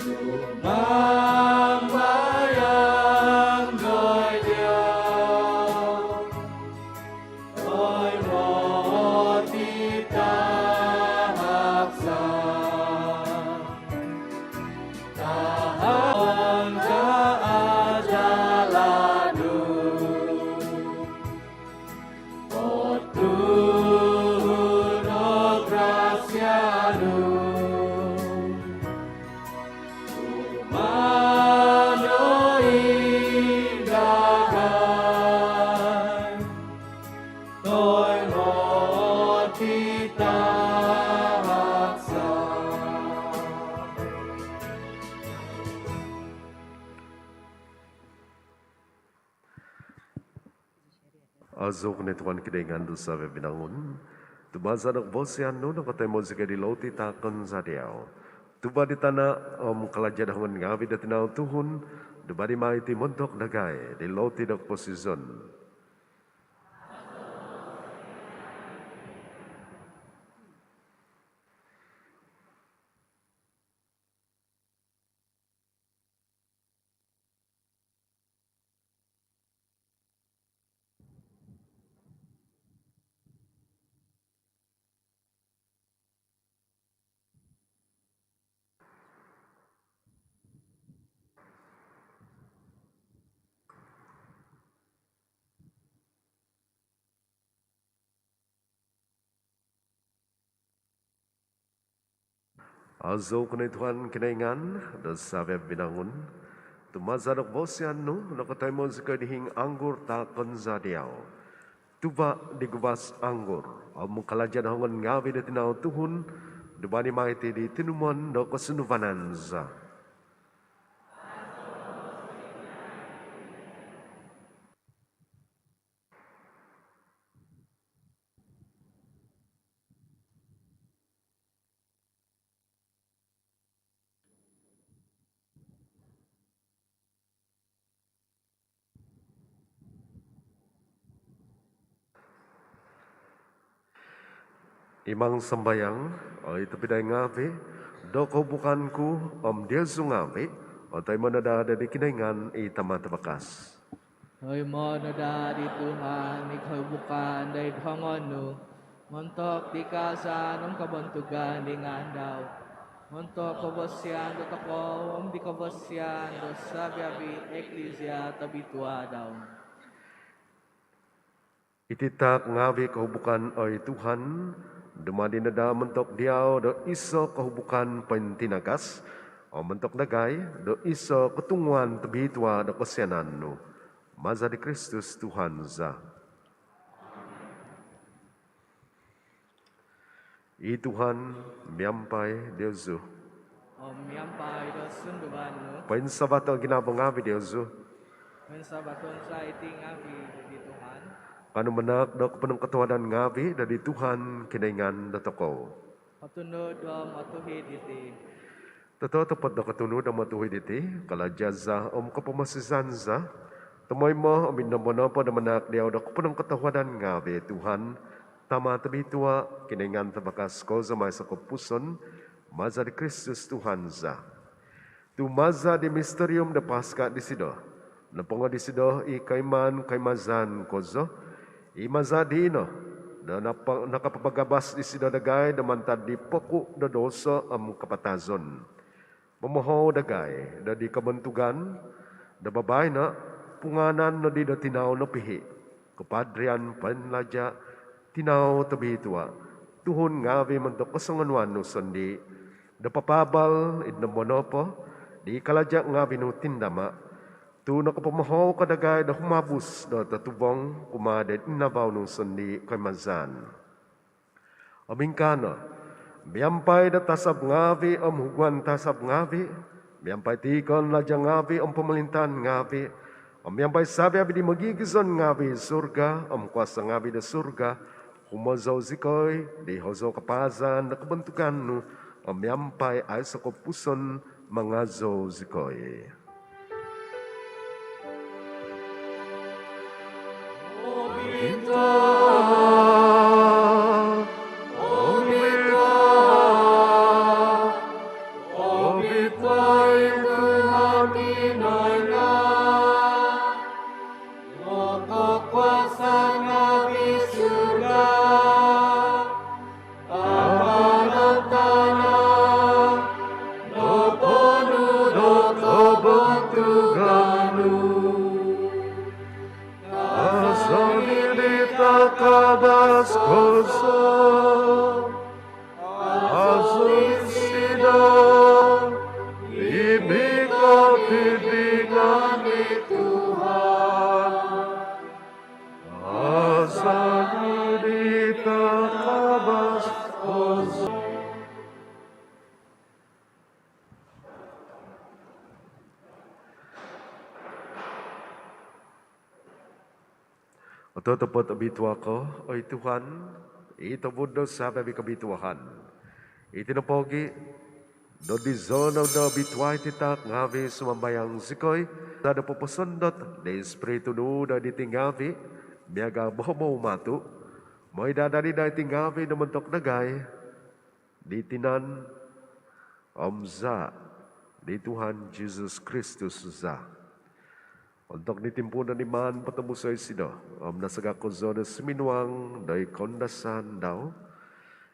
sumambayang zikoi diau. Oi, moti tahak za. Tahak za ajalan nu. O Tuhan, o grasia nu. Tumanud dagai. Toi moti tahak za. Azoon ko no Tuhan Kinoingan do savi-avi binangun. Tu maza do kobosian nu nokotoimo zikoi di loti tahakon za diau. Tuva di tana om kalaja do hongon ngavi do tinau tuhun, dumadi mai iti montok dagai di loti do koposizon. Azoon ko no Tuhan Kinoingan do savi-avi binangun. Tu maza do kobosian nu nokotoimo zikoi di hiing anggur tahakon za diau. Tuva di guvas anggur om kalaja do hongon ngavi do tinau tuhun, dumadi mai iti di tinumon do kosunduvanan za. Imang sambayang, oi tobpinai ngavi, do kohubukan ku om diozu ngavi otoimo no daa di Kinoingan i Tama Tavakas. Otoimo no daa di Tuhan i kohubukan doid hongon nu, montok di kaazaan om kobontugan di ngaan dau, montok kobosian dotokou om di kobosian do savi-avi eklisia tobitua dau. Iti taak ngavi kohubukan, oi Tuhan, dumadi no daa montok diau do iso kohubukan pointinagas, om montok dagai do iso kotunguan tobitua do kosianan nu. Maza di Kristus Tuhan za. I Tuhan miampai diozu. Om miampai do sunduvan nu. Poinsavat o ginavo ngavi diozu. Poinsavat za iti ngavi di Tuhan. Kanou manaak do koponongkotohuadan ngavi doid Tuhan Kinoingan dotokou. Kotunud om otuhid iti. Totopot do kotunud om otuhid iti, kalaja za om kopomosizan za, tomoimo om id nombo nopo do manaak diau do koponongkotohuadan ngavi, Tuhan, Tama tobitua, Kinoingan tavakas kozo om aiso kopupusan, maza di Kristus Tuhan za. Tu maza di misterium do Paska disido, nopongo disido i koimaan koimazan kozo, i maza dii no do napa-, nakapapagabas disido dagai do mantad di poku do douso om kapatazon. Momohou dagai doid kobontugan, do babaino pungaanan nodi do tinau nopihi. Kopadrian poinlaja', tinau tobitua', tuhun ngaavi' montok kosongonuan nu sondii', do papaabal id nombo nopo di kalaja' ngaavi' nu tindama', tu' nokopomohou ko dagai do humabus do totuvong kumaa di inabau nu sondii' koimazaan. Om ingkaa no, miampai do tasab ngaavi' om huguan tasab ngaavi', miampai tiikon laja' ngaavi' om pomolintaan ngaavi', om miampai savi-avi' di mogigizon ngaavi' id surga om kuasa' ngaavi' do surga, humozou zikoi di hozou kapaazan do kobontugan nu, om miampai aiso' kopupuson mangazou zikoi. Obitua', obitua', obitua' i Tuhan Kinoingan, monokuasa ngaavi' surga om tana' noponu' do kobontugan nu. Azadi di takavas kozo, azadi disido i mikot id ngaan di Tuhan. Azadi di takavas kozo. Ototopot obitua' ko, oi Tuhan, i tobud do savi-avi' kobituaan. Iti nopogi', do dizo no do obitua' iti taak ngaavi', sumambayang zikoi, do poposondot di Ispiritu nu do diti ngaavi', miaga' bohobou matu', moi daa dadi daa iti ngaavi' do montok dagai di tinan om zaa' di Tuhan Jesus Kristus za. Ontok di timpu do nimaan potobuso' isido om nasaga' kozo do suminuang do id koundasan dau,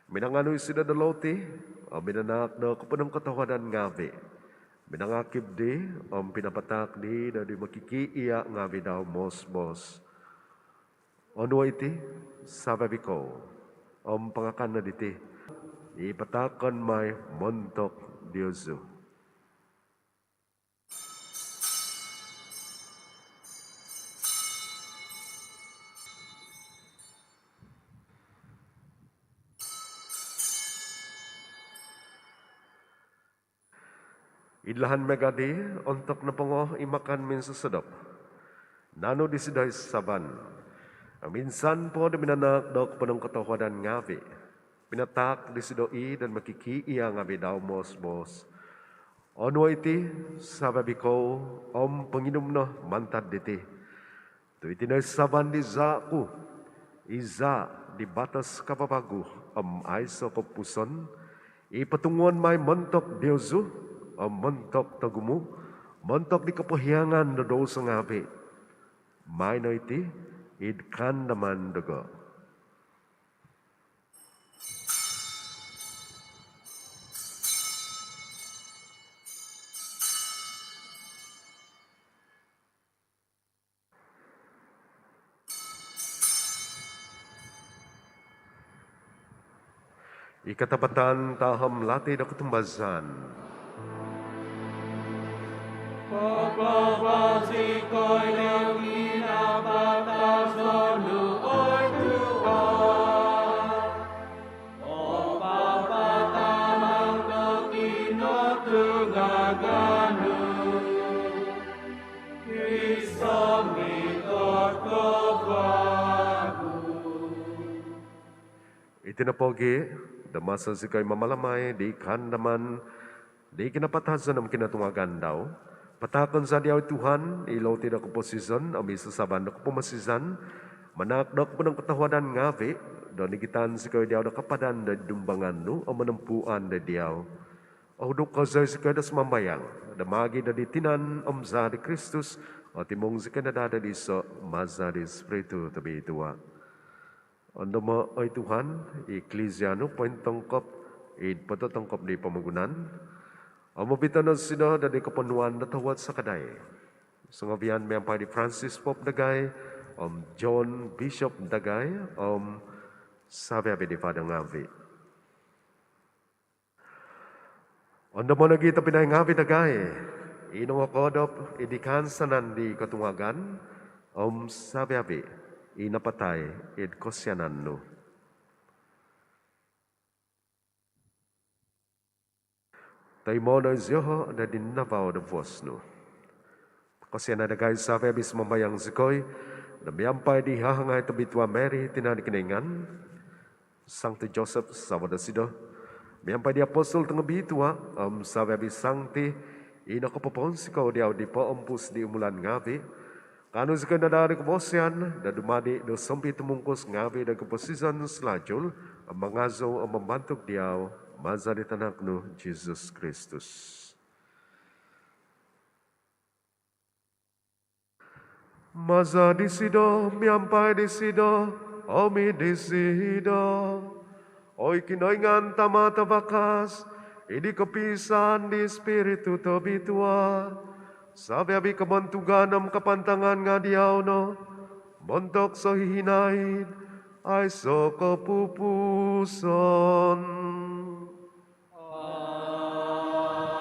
minanganu isido do loti om minanaak do koponongkotohuadan ngaavi', minangakib di om pinapataak di do di mokikiia' ngaavi' dau moos-boos: Onuo' iti savi-avi' kou om pangakan no diti, i pataakon mai montok diozu. Id lahan miaga' di, ontok nopongo i makan minsosodop, nanu disido i sasaban om insan po do minanaak do koponongkotohuadan ngaavi', pinataak disido i do mokikiia' ngaavi' dau moos-boos: Onuo' iti savi-avi' kou om ponginum no mantad diti, tu' iti no i sasaban di zaa' ku, i zaa' di batos kavavagu om aiso' kopupuson, i potunguon mai montok diozu om montok togumu', montok di kopohiangan do douso ngaavi'. Maai no iti id kaandaman dogo. I katapatan tahom lati do kotumbazaan. Papabazikoi do kinapatazon nu, oi Tuhan. Om papataang do kinotungagan nu gisom mikot ko vagu. Iti nopogi', do maso zikoi mamalamai di kaandaman di kinapatazon om kinotungagan dau, pataakon za diau, oi Tuhan, i loti do koposizon om i sasaban do kopomosizan, manaak do koponongkotohuadan ngaavi', do nigitan zikoi diau do kapadan do id dumbangan nu om monompuan do diau. Ohuduk kozo zikoi do sumambayang, do maagi' do di tinan om zaa' di Kristus, otimung zikoi no daa do diso' maza' di Ispiritu Tobitua'. Ondomo', oi Tuhan, i Iklisia nu pointongkop id pototongkop di pomogunan om obiton no disido do di koponuan do tohuod sakadai, songovian miampai di Francis Pope dagai, om John Bishop dagai, om savi-avi di Father ngavi. Ondomo' nogi' tobpinai ngavi dagai i nongokoodop id kahansanan di kotungagan, om savi-avi i napatai id kosianan nu. Toimo' no iziolo' do id navau do vuos nu. Kosianai dagai savi-avi, sumambayang zikoi, do miampai di hahangai tobitua Mary, tina' di Kinoingan, Sangti Joseph savo' dosido, miampai di apostol tongobitua, om savi-avi sangti i nokopoponsikou diau di poompus di umulan ngavi', kaanu zikoi no daa di kobosian do dumadi' do sompitumungkus ngavi' do koposizon salajul, om mangazou om mambantug diau, maza di tanak nu Jesus Kristus. Maza disido, miampai disido, om id disido, oi Kinoingan Tama' tavakas, id kopiisaan di Spiritu Tobitua, savi-avi kobontugan om kapantangan nga' diau no, montok sohihinaid aiso' kopupuson. Amen.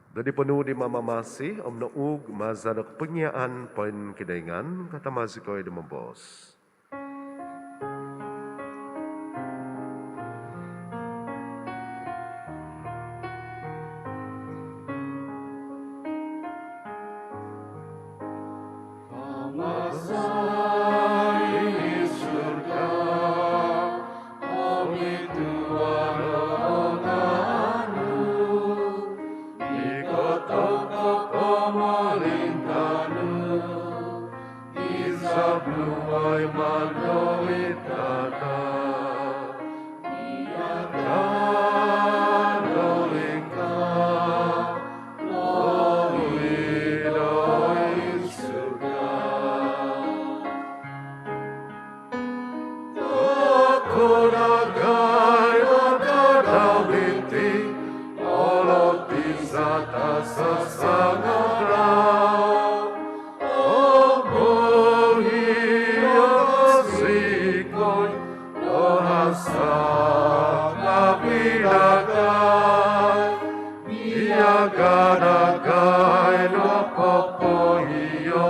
Do di ponuu' di Mamamasi om noug maza do kopongiaan poinkinoingan, katama zikoi do moboos. Tama za id surga, obitua no o ngaan nu, ikot o kopomolintaan nu, izab nu oi mantad id tana' miaga do ingkaa nogi do id surga. Tokou dagai do tadau diti o loti za tasasangadau, om pohio zikoi do hasa ngavi dagai, miaga dagai do popohio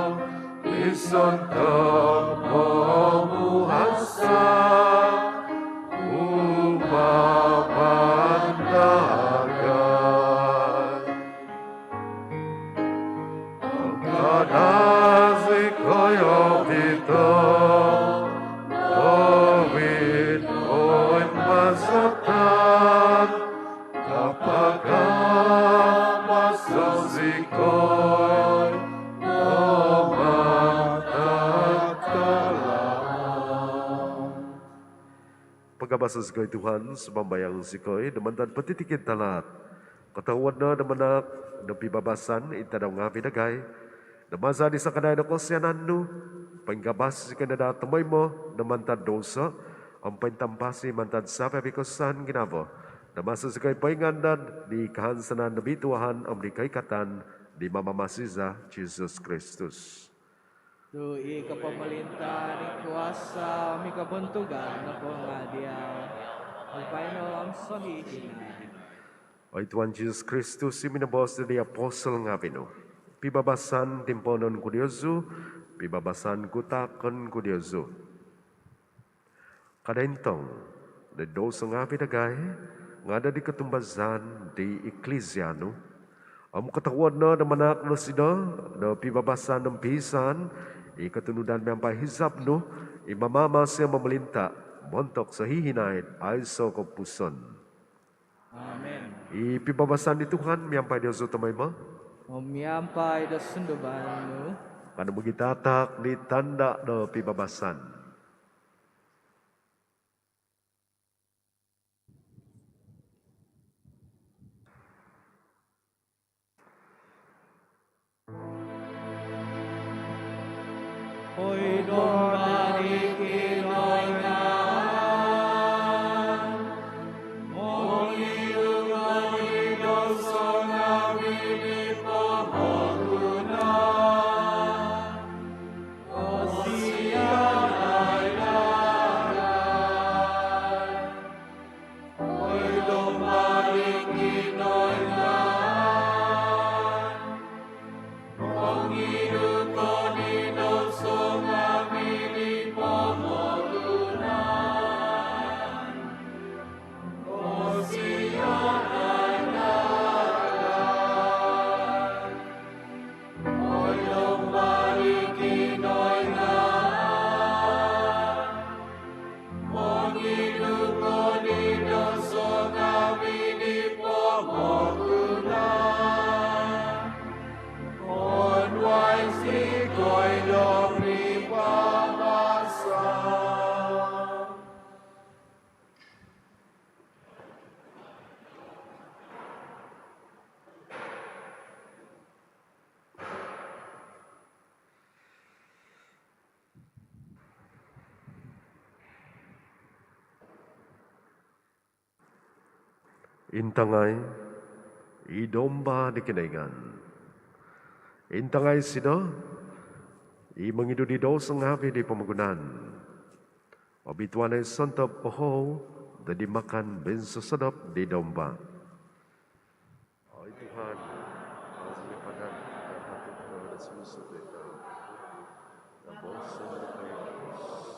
di sontob momuhasa kumaa dagai. Om kada zikoi ovito' do id koimbazatan, nga' pagabaso' zikoi do mantad tahaat. Pagabaso' zikoi Tuhan, sumambayang zikoi, do mantad potitikid tahaat. Kotohuod no do manaak do pibabasan id tadau ngavi' dagai, do maza di sakadai do kosianan nu, poingabas zikoi no daa tomoimo do mantad douso, om pointampasi mantad savi-avi kosusaan ginavo, do maso zikoi poingandad di kahansanan do bituahan om di koikatan di Mamamasi za Jesus Kristus. Tu i kopomolintaan, i kuasa om i kobontugan nopo nga' diau, miampai no om sohihinaid. Oi Tuhan Jesus Kristus, i minoboos di apostol ngavi' nu, pibabasan timpoonon ku diozu, pibabasan ku taakon ku diozu. Kada intong do douso ngavi' dagai, nga' do di kotumbazaan di Iklisia nu. Om kotohuod no do manaak dosido do pibabasan om piisaan, i kotunudan miampai hizab nu, i mamamasi om momolinta' montok sohihinaid aiso' kopupuson. Amen. I pibabasan di Tuhan miampai diozu tomoimo. Om miampai do sunduvan nu. Kanou mogitataak di tanda' do pibabasan. Oi Domba di Intangai i Domba di Kinoingan. Intangai isido i mongidu di douso ngaavi di pomogunan. Obitua no i sontob ohou do dimakan minsosodop di Domba. Oi Tuhan, au zou padan do patut do sumuang doid tana, nga bosoo no do koimbos.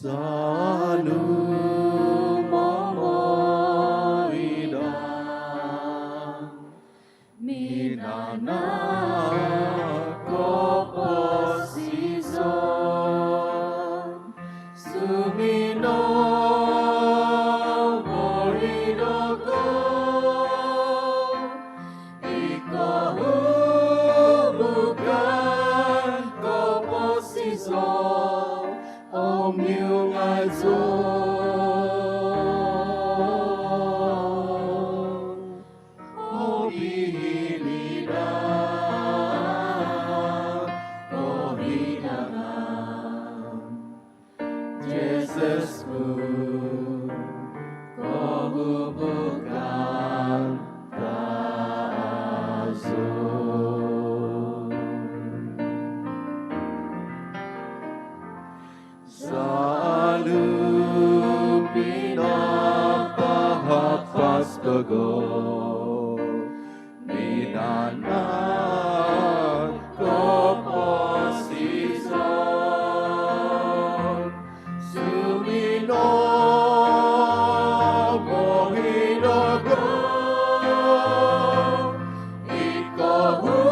Saanu momoidan, minanahak koposizon, suminomoidan ko i kohubukan koposizon om miungaizon. Obihin daa kohidangan Jesus ku, kohubukan kazo. Saanu pinapahapas dogo, minanahak koposizon, suminomoidan ko i kohubukan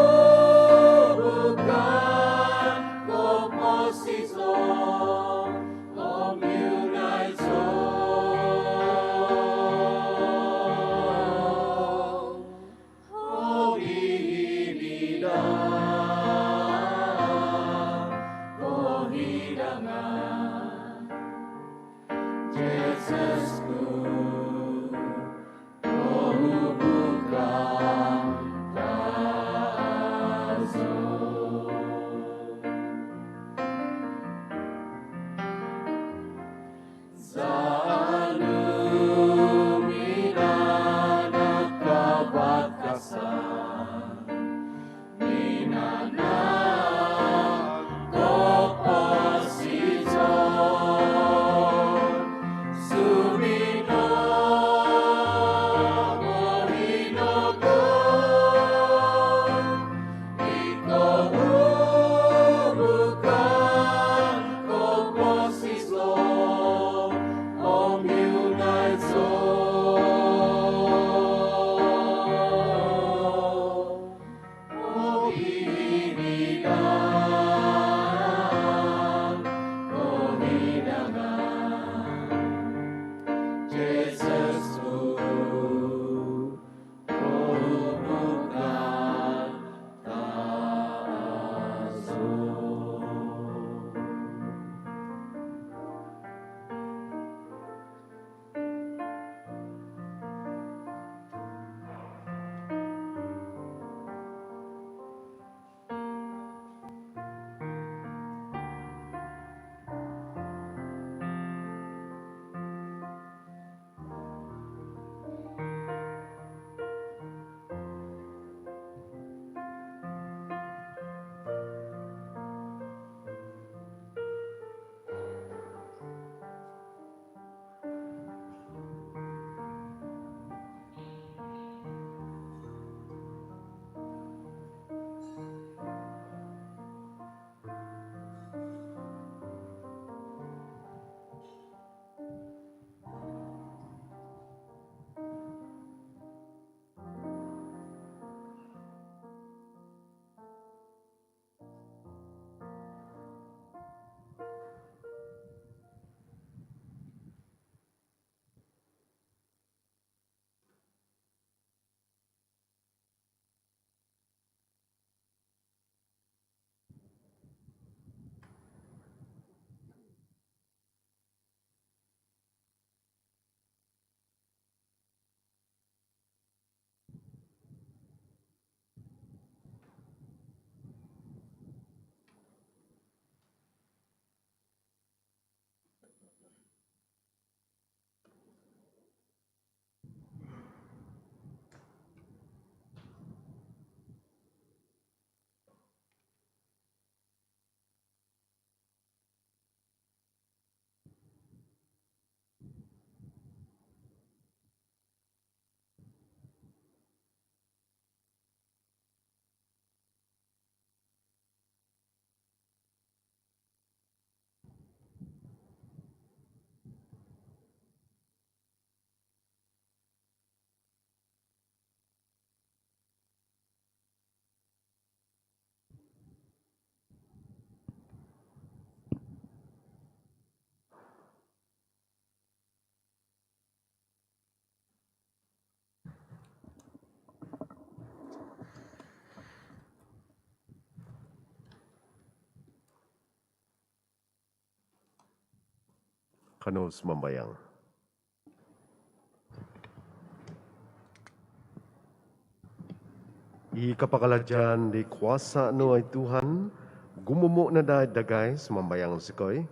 koposizon om miungaizon. Kanou sumambayang. I kapakalajaan di kuasa nu, oi Tuhan, gumumu no daa id dagai, sumambayang zikoi,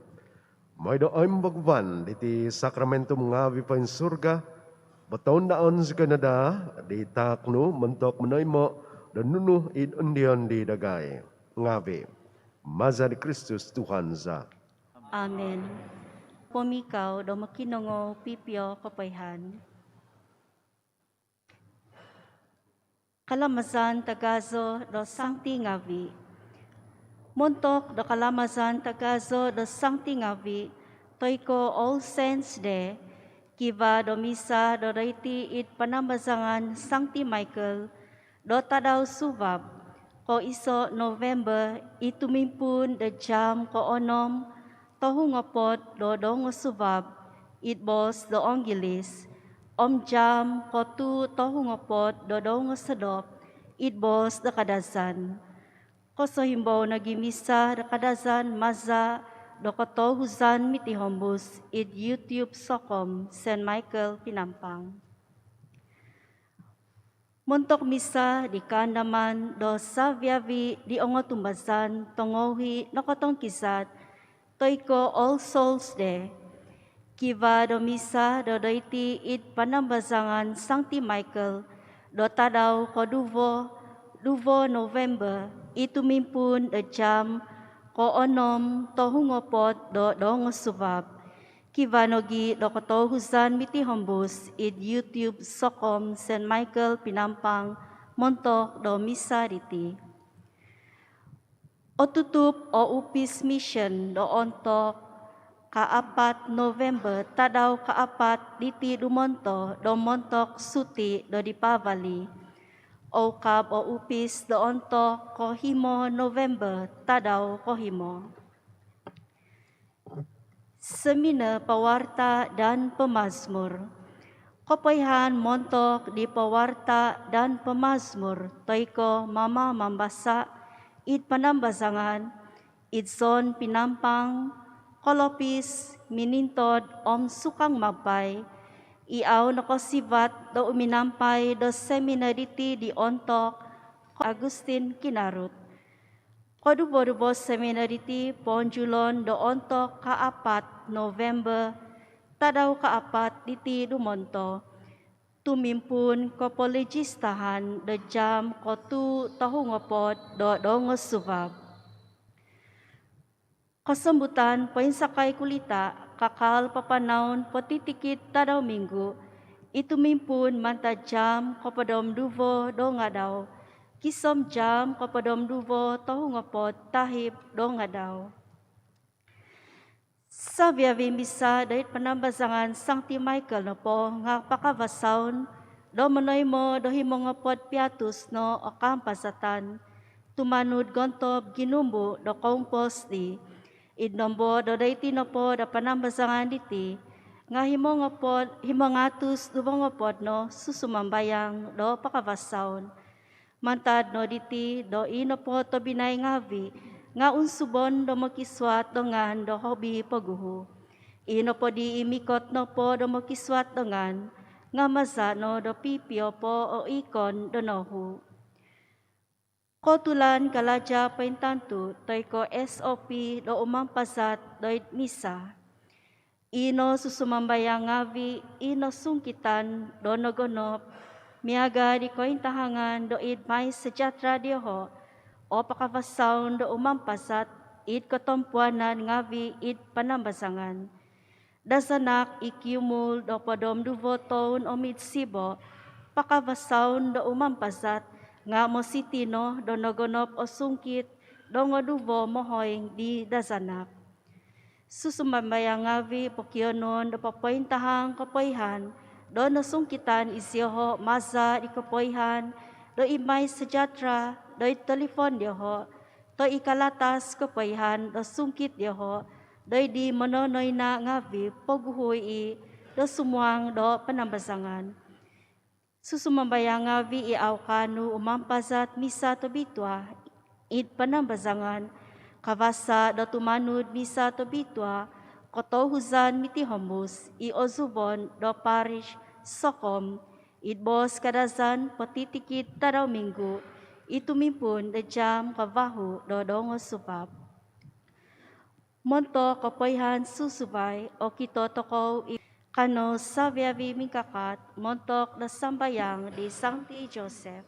mooi do oimbaguan diti sakramentum ngaavi' poinsurga, botoundaon zikoi no daa di taak nu montok monoimo do nunu id ondi-ondi dagai ngaavi'. Maza di Kristus Tuhan za. Amin. Pomikau do mokinongou pipio kopoihaan. Kalamazan tagazo do sangti ngaavi'. Montok do kalamazan tagazo do sangti ngaavi', toi ko All Saints Day, kivaa do misa do doiti id Panambazangan Sangti Michael do tadau suvab, koiso' November, i tumimpuun do jaam koonom tohu ngopod do doungosuvab id boos do Onggilis, om jaam kotuu tohu ngopod do doungosodop id boos do Kadazan. Kosohimbou nogi misa do Kadazan maza do kotouhuzan mitihombus id YouTube Sokom Saint Michael Penampang. Montok misa di kaandaman do savi-avi di ongotumbazan tongohi nokotongkizad, toi ko All Souls Day, kivaa do misa do doiti id Panambazangan Sangti Michael do tadau koduvo, duvo November, i tumimpuun do jaam koonom tohu ngopod do doungosuvab. Kivaa nogi do kotouhuzan mitihombus id YouTube Sokom Saint Michael Penampang montok do misa diti. Otutup o upis mision do ontok kaapat November, tadau kaapat diti dumonto do montok suti do Deepavali. Oukab o upis do ontok kohimo November, tadau kohimo. Seminar Pewarta dan Pemazmur. Kopoihaan montok di pewarta dan pemazmur, toi ko mamamambasa id Panambazangan, id zon Penampang, kolopis Minintod om Sukang Magpie, i au nokosivat do uminampai do seminar diti di ontok Agustin Kinarut. Koduvo-duvo seminar diti poonjulon do ontok kaapat November, tadau kaapat diti dumonto. Tumimpuun kopolijistahan do jaam kotuu tohu ngopod do doungosuvab. Kosombutan poinsakai kulita kakal papanaun potitikid tadau minggu, i tumimpuun mantad jaam kopod om duvo doungadau gisom jaam kopod om duvo tohu ngopod tahib doungadau. Savi-avi misa doid Panambazangan Sangti Michael nopo nga pakavasaon do monoimo do himo ngopod piatus no o kaampazatan, tumanud gontob ginumbu do koumpos di. Id nombo do doiti nopo do panambazangan diti nga himo ngopod, himo ngatus duvo ngopod no susumambayang do pakavasaon. Mantad no diti do i nopo tobpinai ngaavi nga unsubon do mokisuat do ngaan do hobi poguhu. I nopo di i mikot nopo do mokisuat do ngaan nga maza no do pipio po o ikon do nohu. Koutulan kalaja pointantu toi ko S O P do umampazat doid misa. I nosusumambayang ngaavi i nosungkitan do nogonop miaga di kointahangan doid MySejahtera dioho o pakavasaon do umampazat id kotompuanan ngaavi id panambazangan. Dazanak i kiumul do opod om duvo toun om id sibo, pakavasaon do umampazat nga mositi no do nogonop o sungkit do ngoduvo mohoing di dazanak. Susumambayang ngaavi pokionuon do popointahang kopoihaan do nosungkitan izioho maza di kopoihaan do i MySejahtera doid tolipon dioho, toi i kalatas kopoihaan do sungkit dioho doid di mononoina ngaavi poguhu i do sumuang do panambazangan. Susumambayang ngaavi i au kaanu umampazat misa tobitua id panambazangan, kavasa do tumanud misa tobitua kotouhuzan mitihombus i ozubon do parish Sokom id boos Kadazan potitikid tadau minggu i tumimpuun do jam kavahu do dongosuvab. Montok kopoihaan susuvai, okito tokou i kanou savi-avi mingkakat montok do sambayang di Sangti Joseph.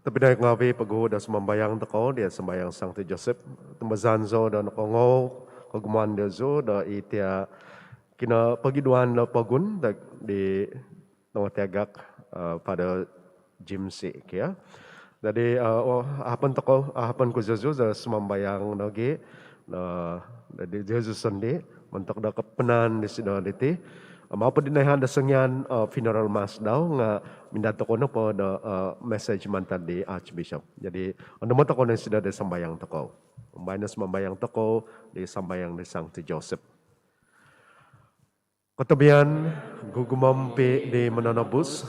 Tobpinai ngaavi, poguhu do sumambayang tokou di sambayang Sangti Joseph. Tumbazaan zou do nokoongou kogumuan diozu do iti kinopogiduan do pogun do di tongotiagak, eh, Father Jimsy kio. Jadi, eh, oh, ahapon tokou, ahapon ku zozu do sumambayang nogi, eh, di zozu sondii montok do kopopoon disido diti. Om apo di noihaan do songian, eh, funeral mass dau nga minda tokou nopo do, eh, message mantad di Archbishop. Jadi, ondomo tokou no disido do sambayang tokou. Om baino sumambayang tokou di sambayang di Sangti Joseph. Kotobian gugumompi di Mononobus,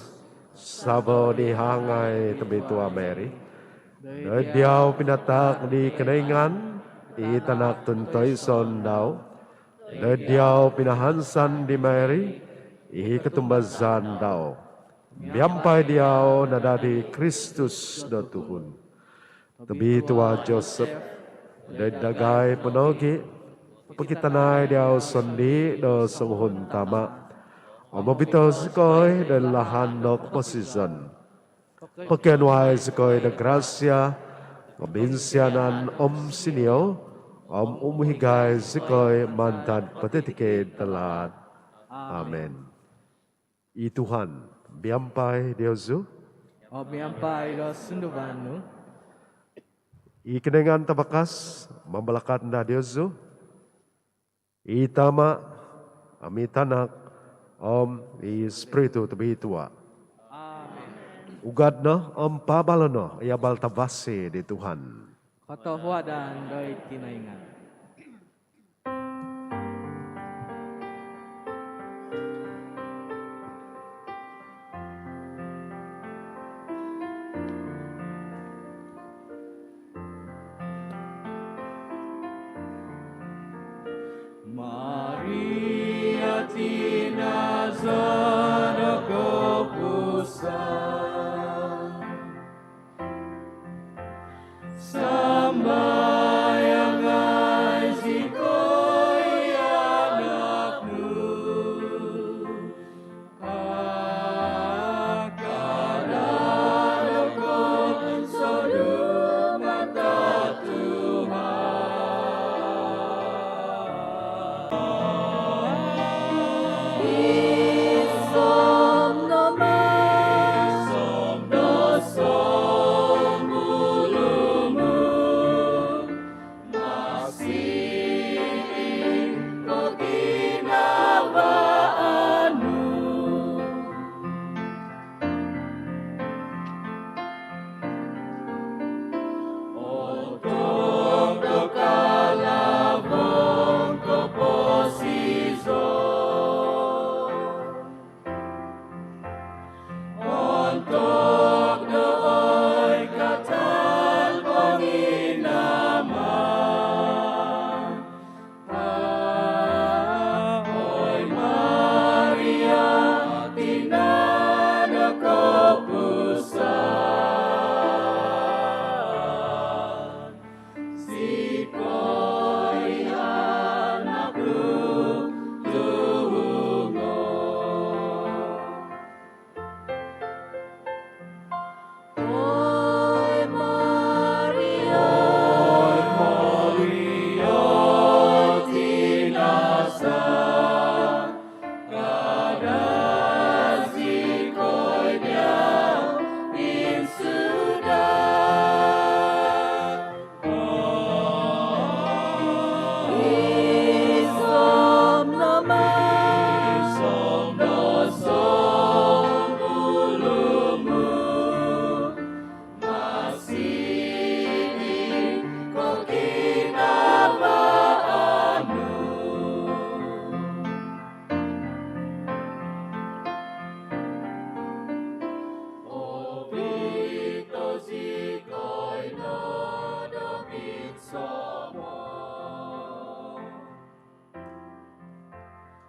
savo di hahangai Tobitua Mary. Doid diau pinataak di Kinoingan i Tanak tuntoison dau. Doid diau pinahansan di Mary i kotumbazaan dau. Miampai diau nadadi Kristus do tuhun. Tobitua Joseph, doid dagai po nogi pokitanai diau sondii do songuhun tama om obitua zikoi do lahan do koposizon. Pokionuai zikoi do grasia, kobinsianan om sinizou, om umohigai zikoi mantad potitikid talaat. Amen. I Tuhan miampai diozu. Om miampai do sunduvan nu. I Kinoingan Tavakas mambalakat no daa diozu, i Tama, om i Tanak, om i Spiritu Tobitua. Amen. Ugad no om paabalo no i abal tavasi di Tuhan. Kotohuadan doid Kinoingan. Maria tina za do kopupusan. Sambayangai zikoi anak nu. Kada do koponsodu mantad Tuhan.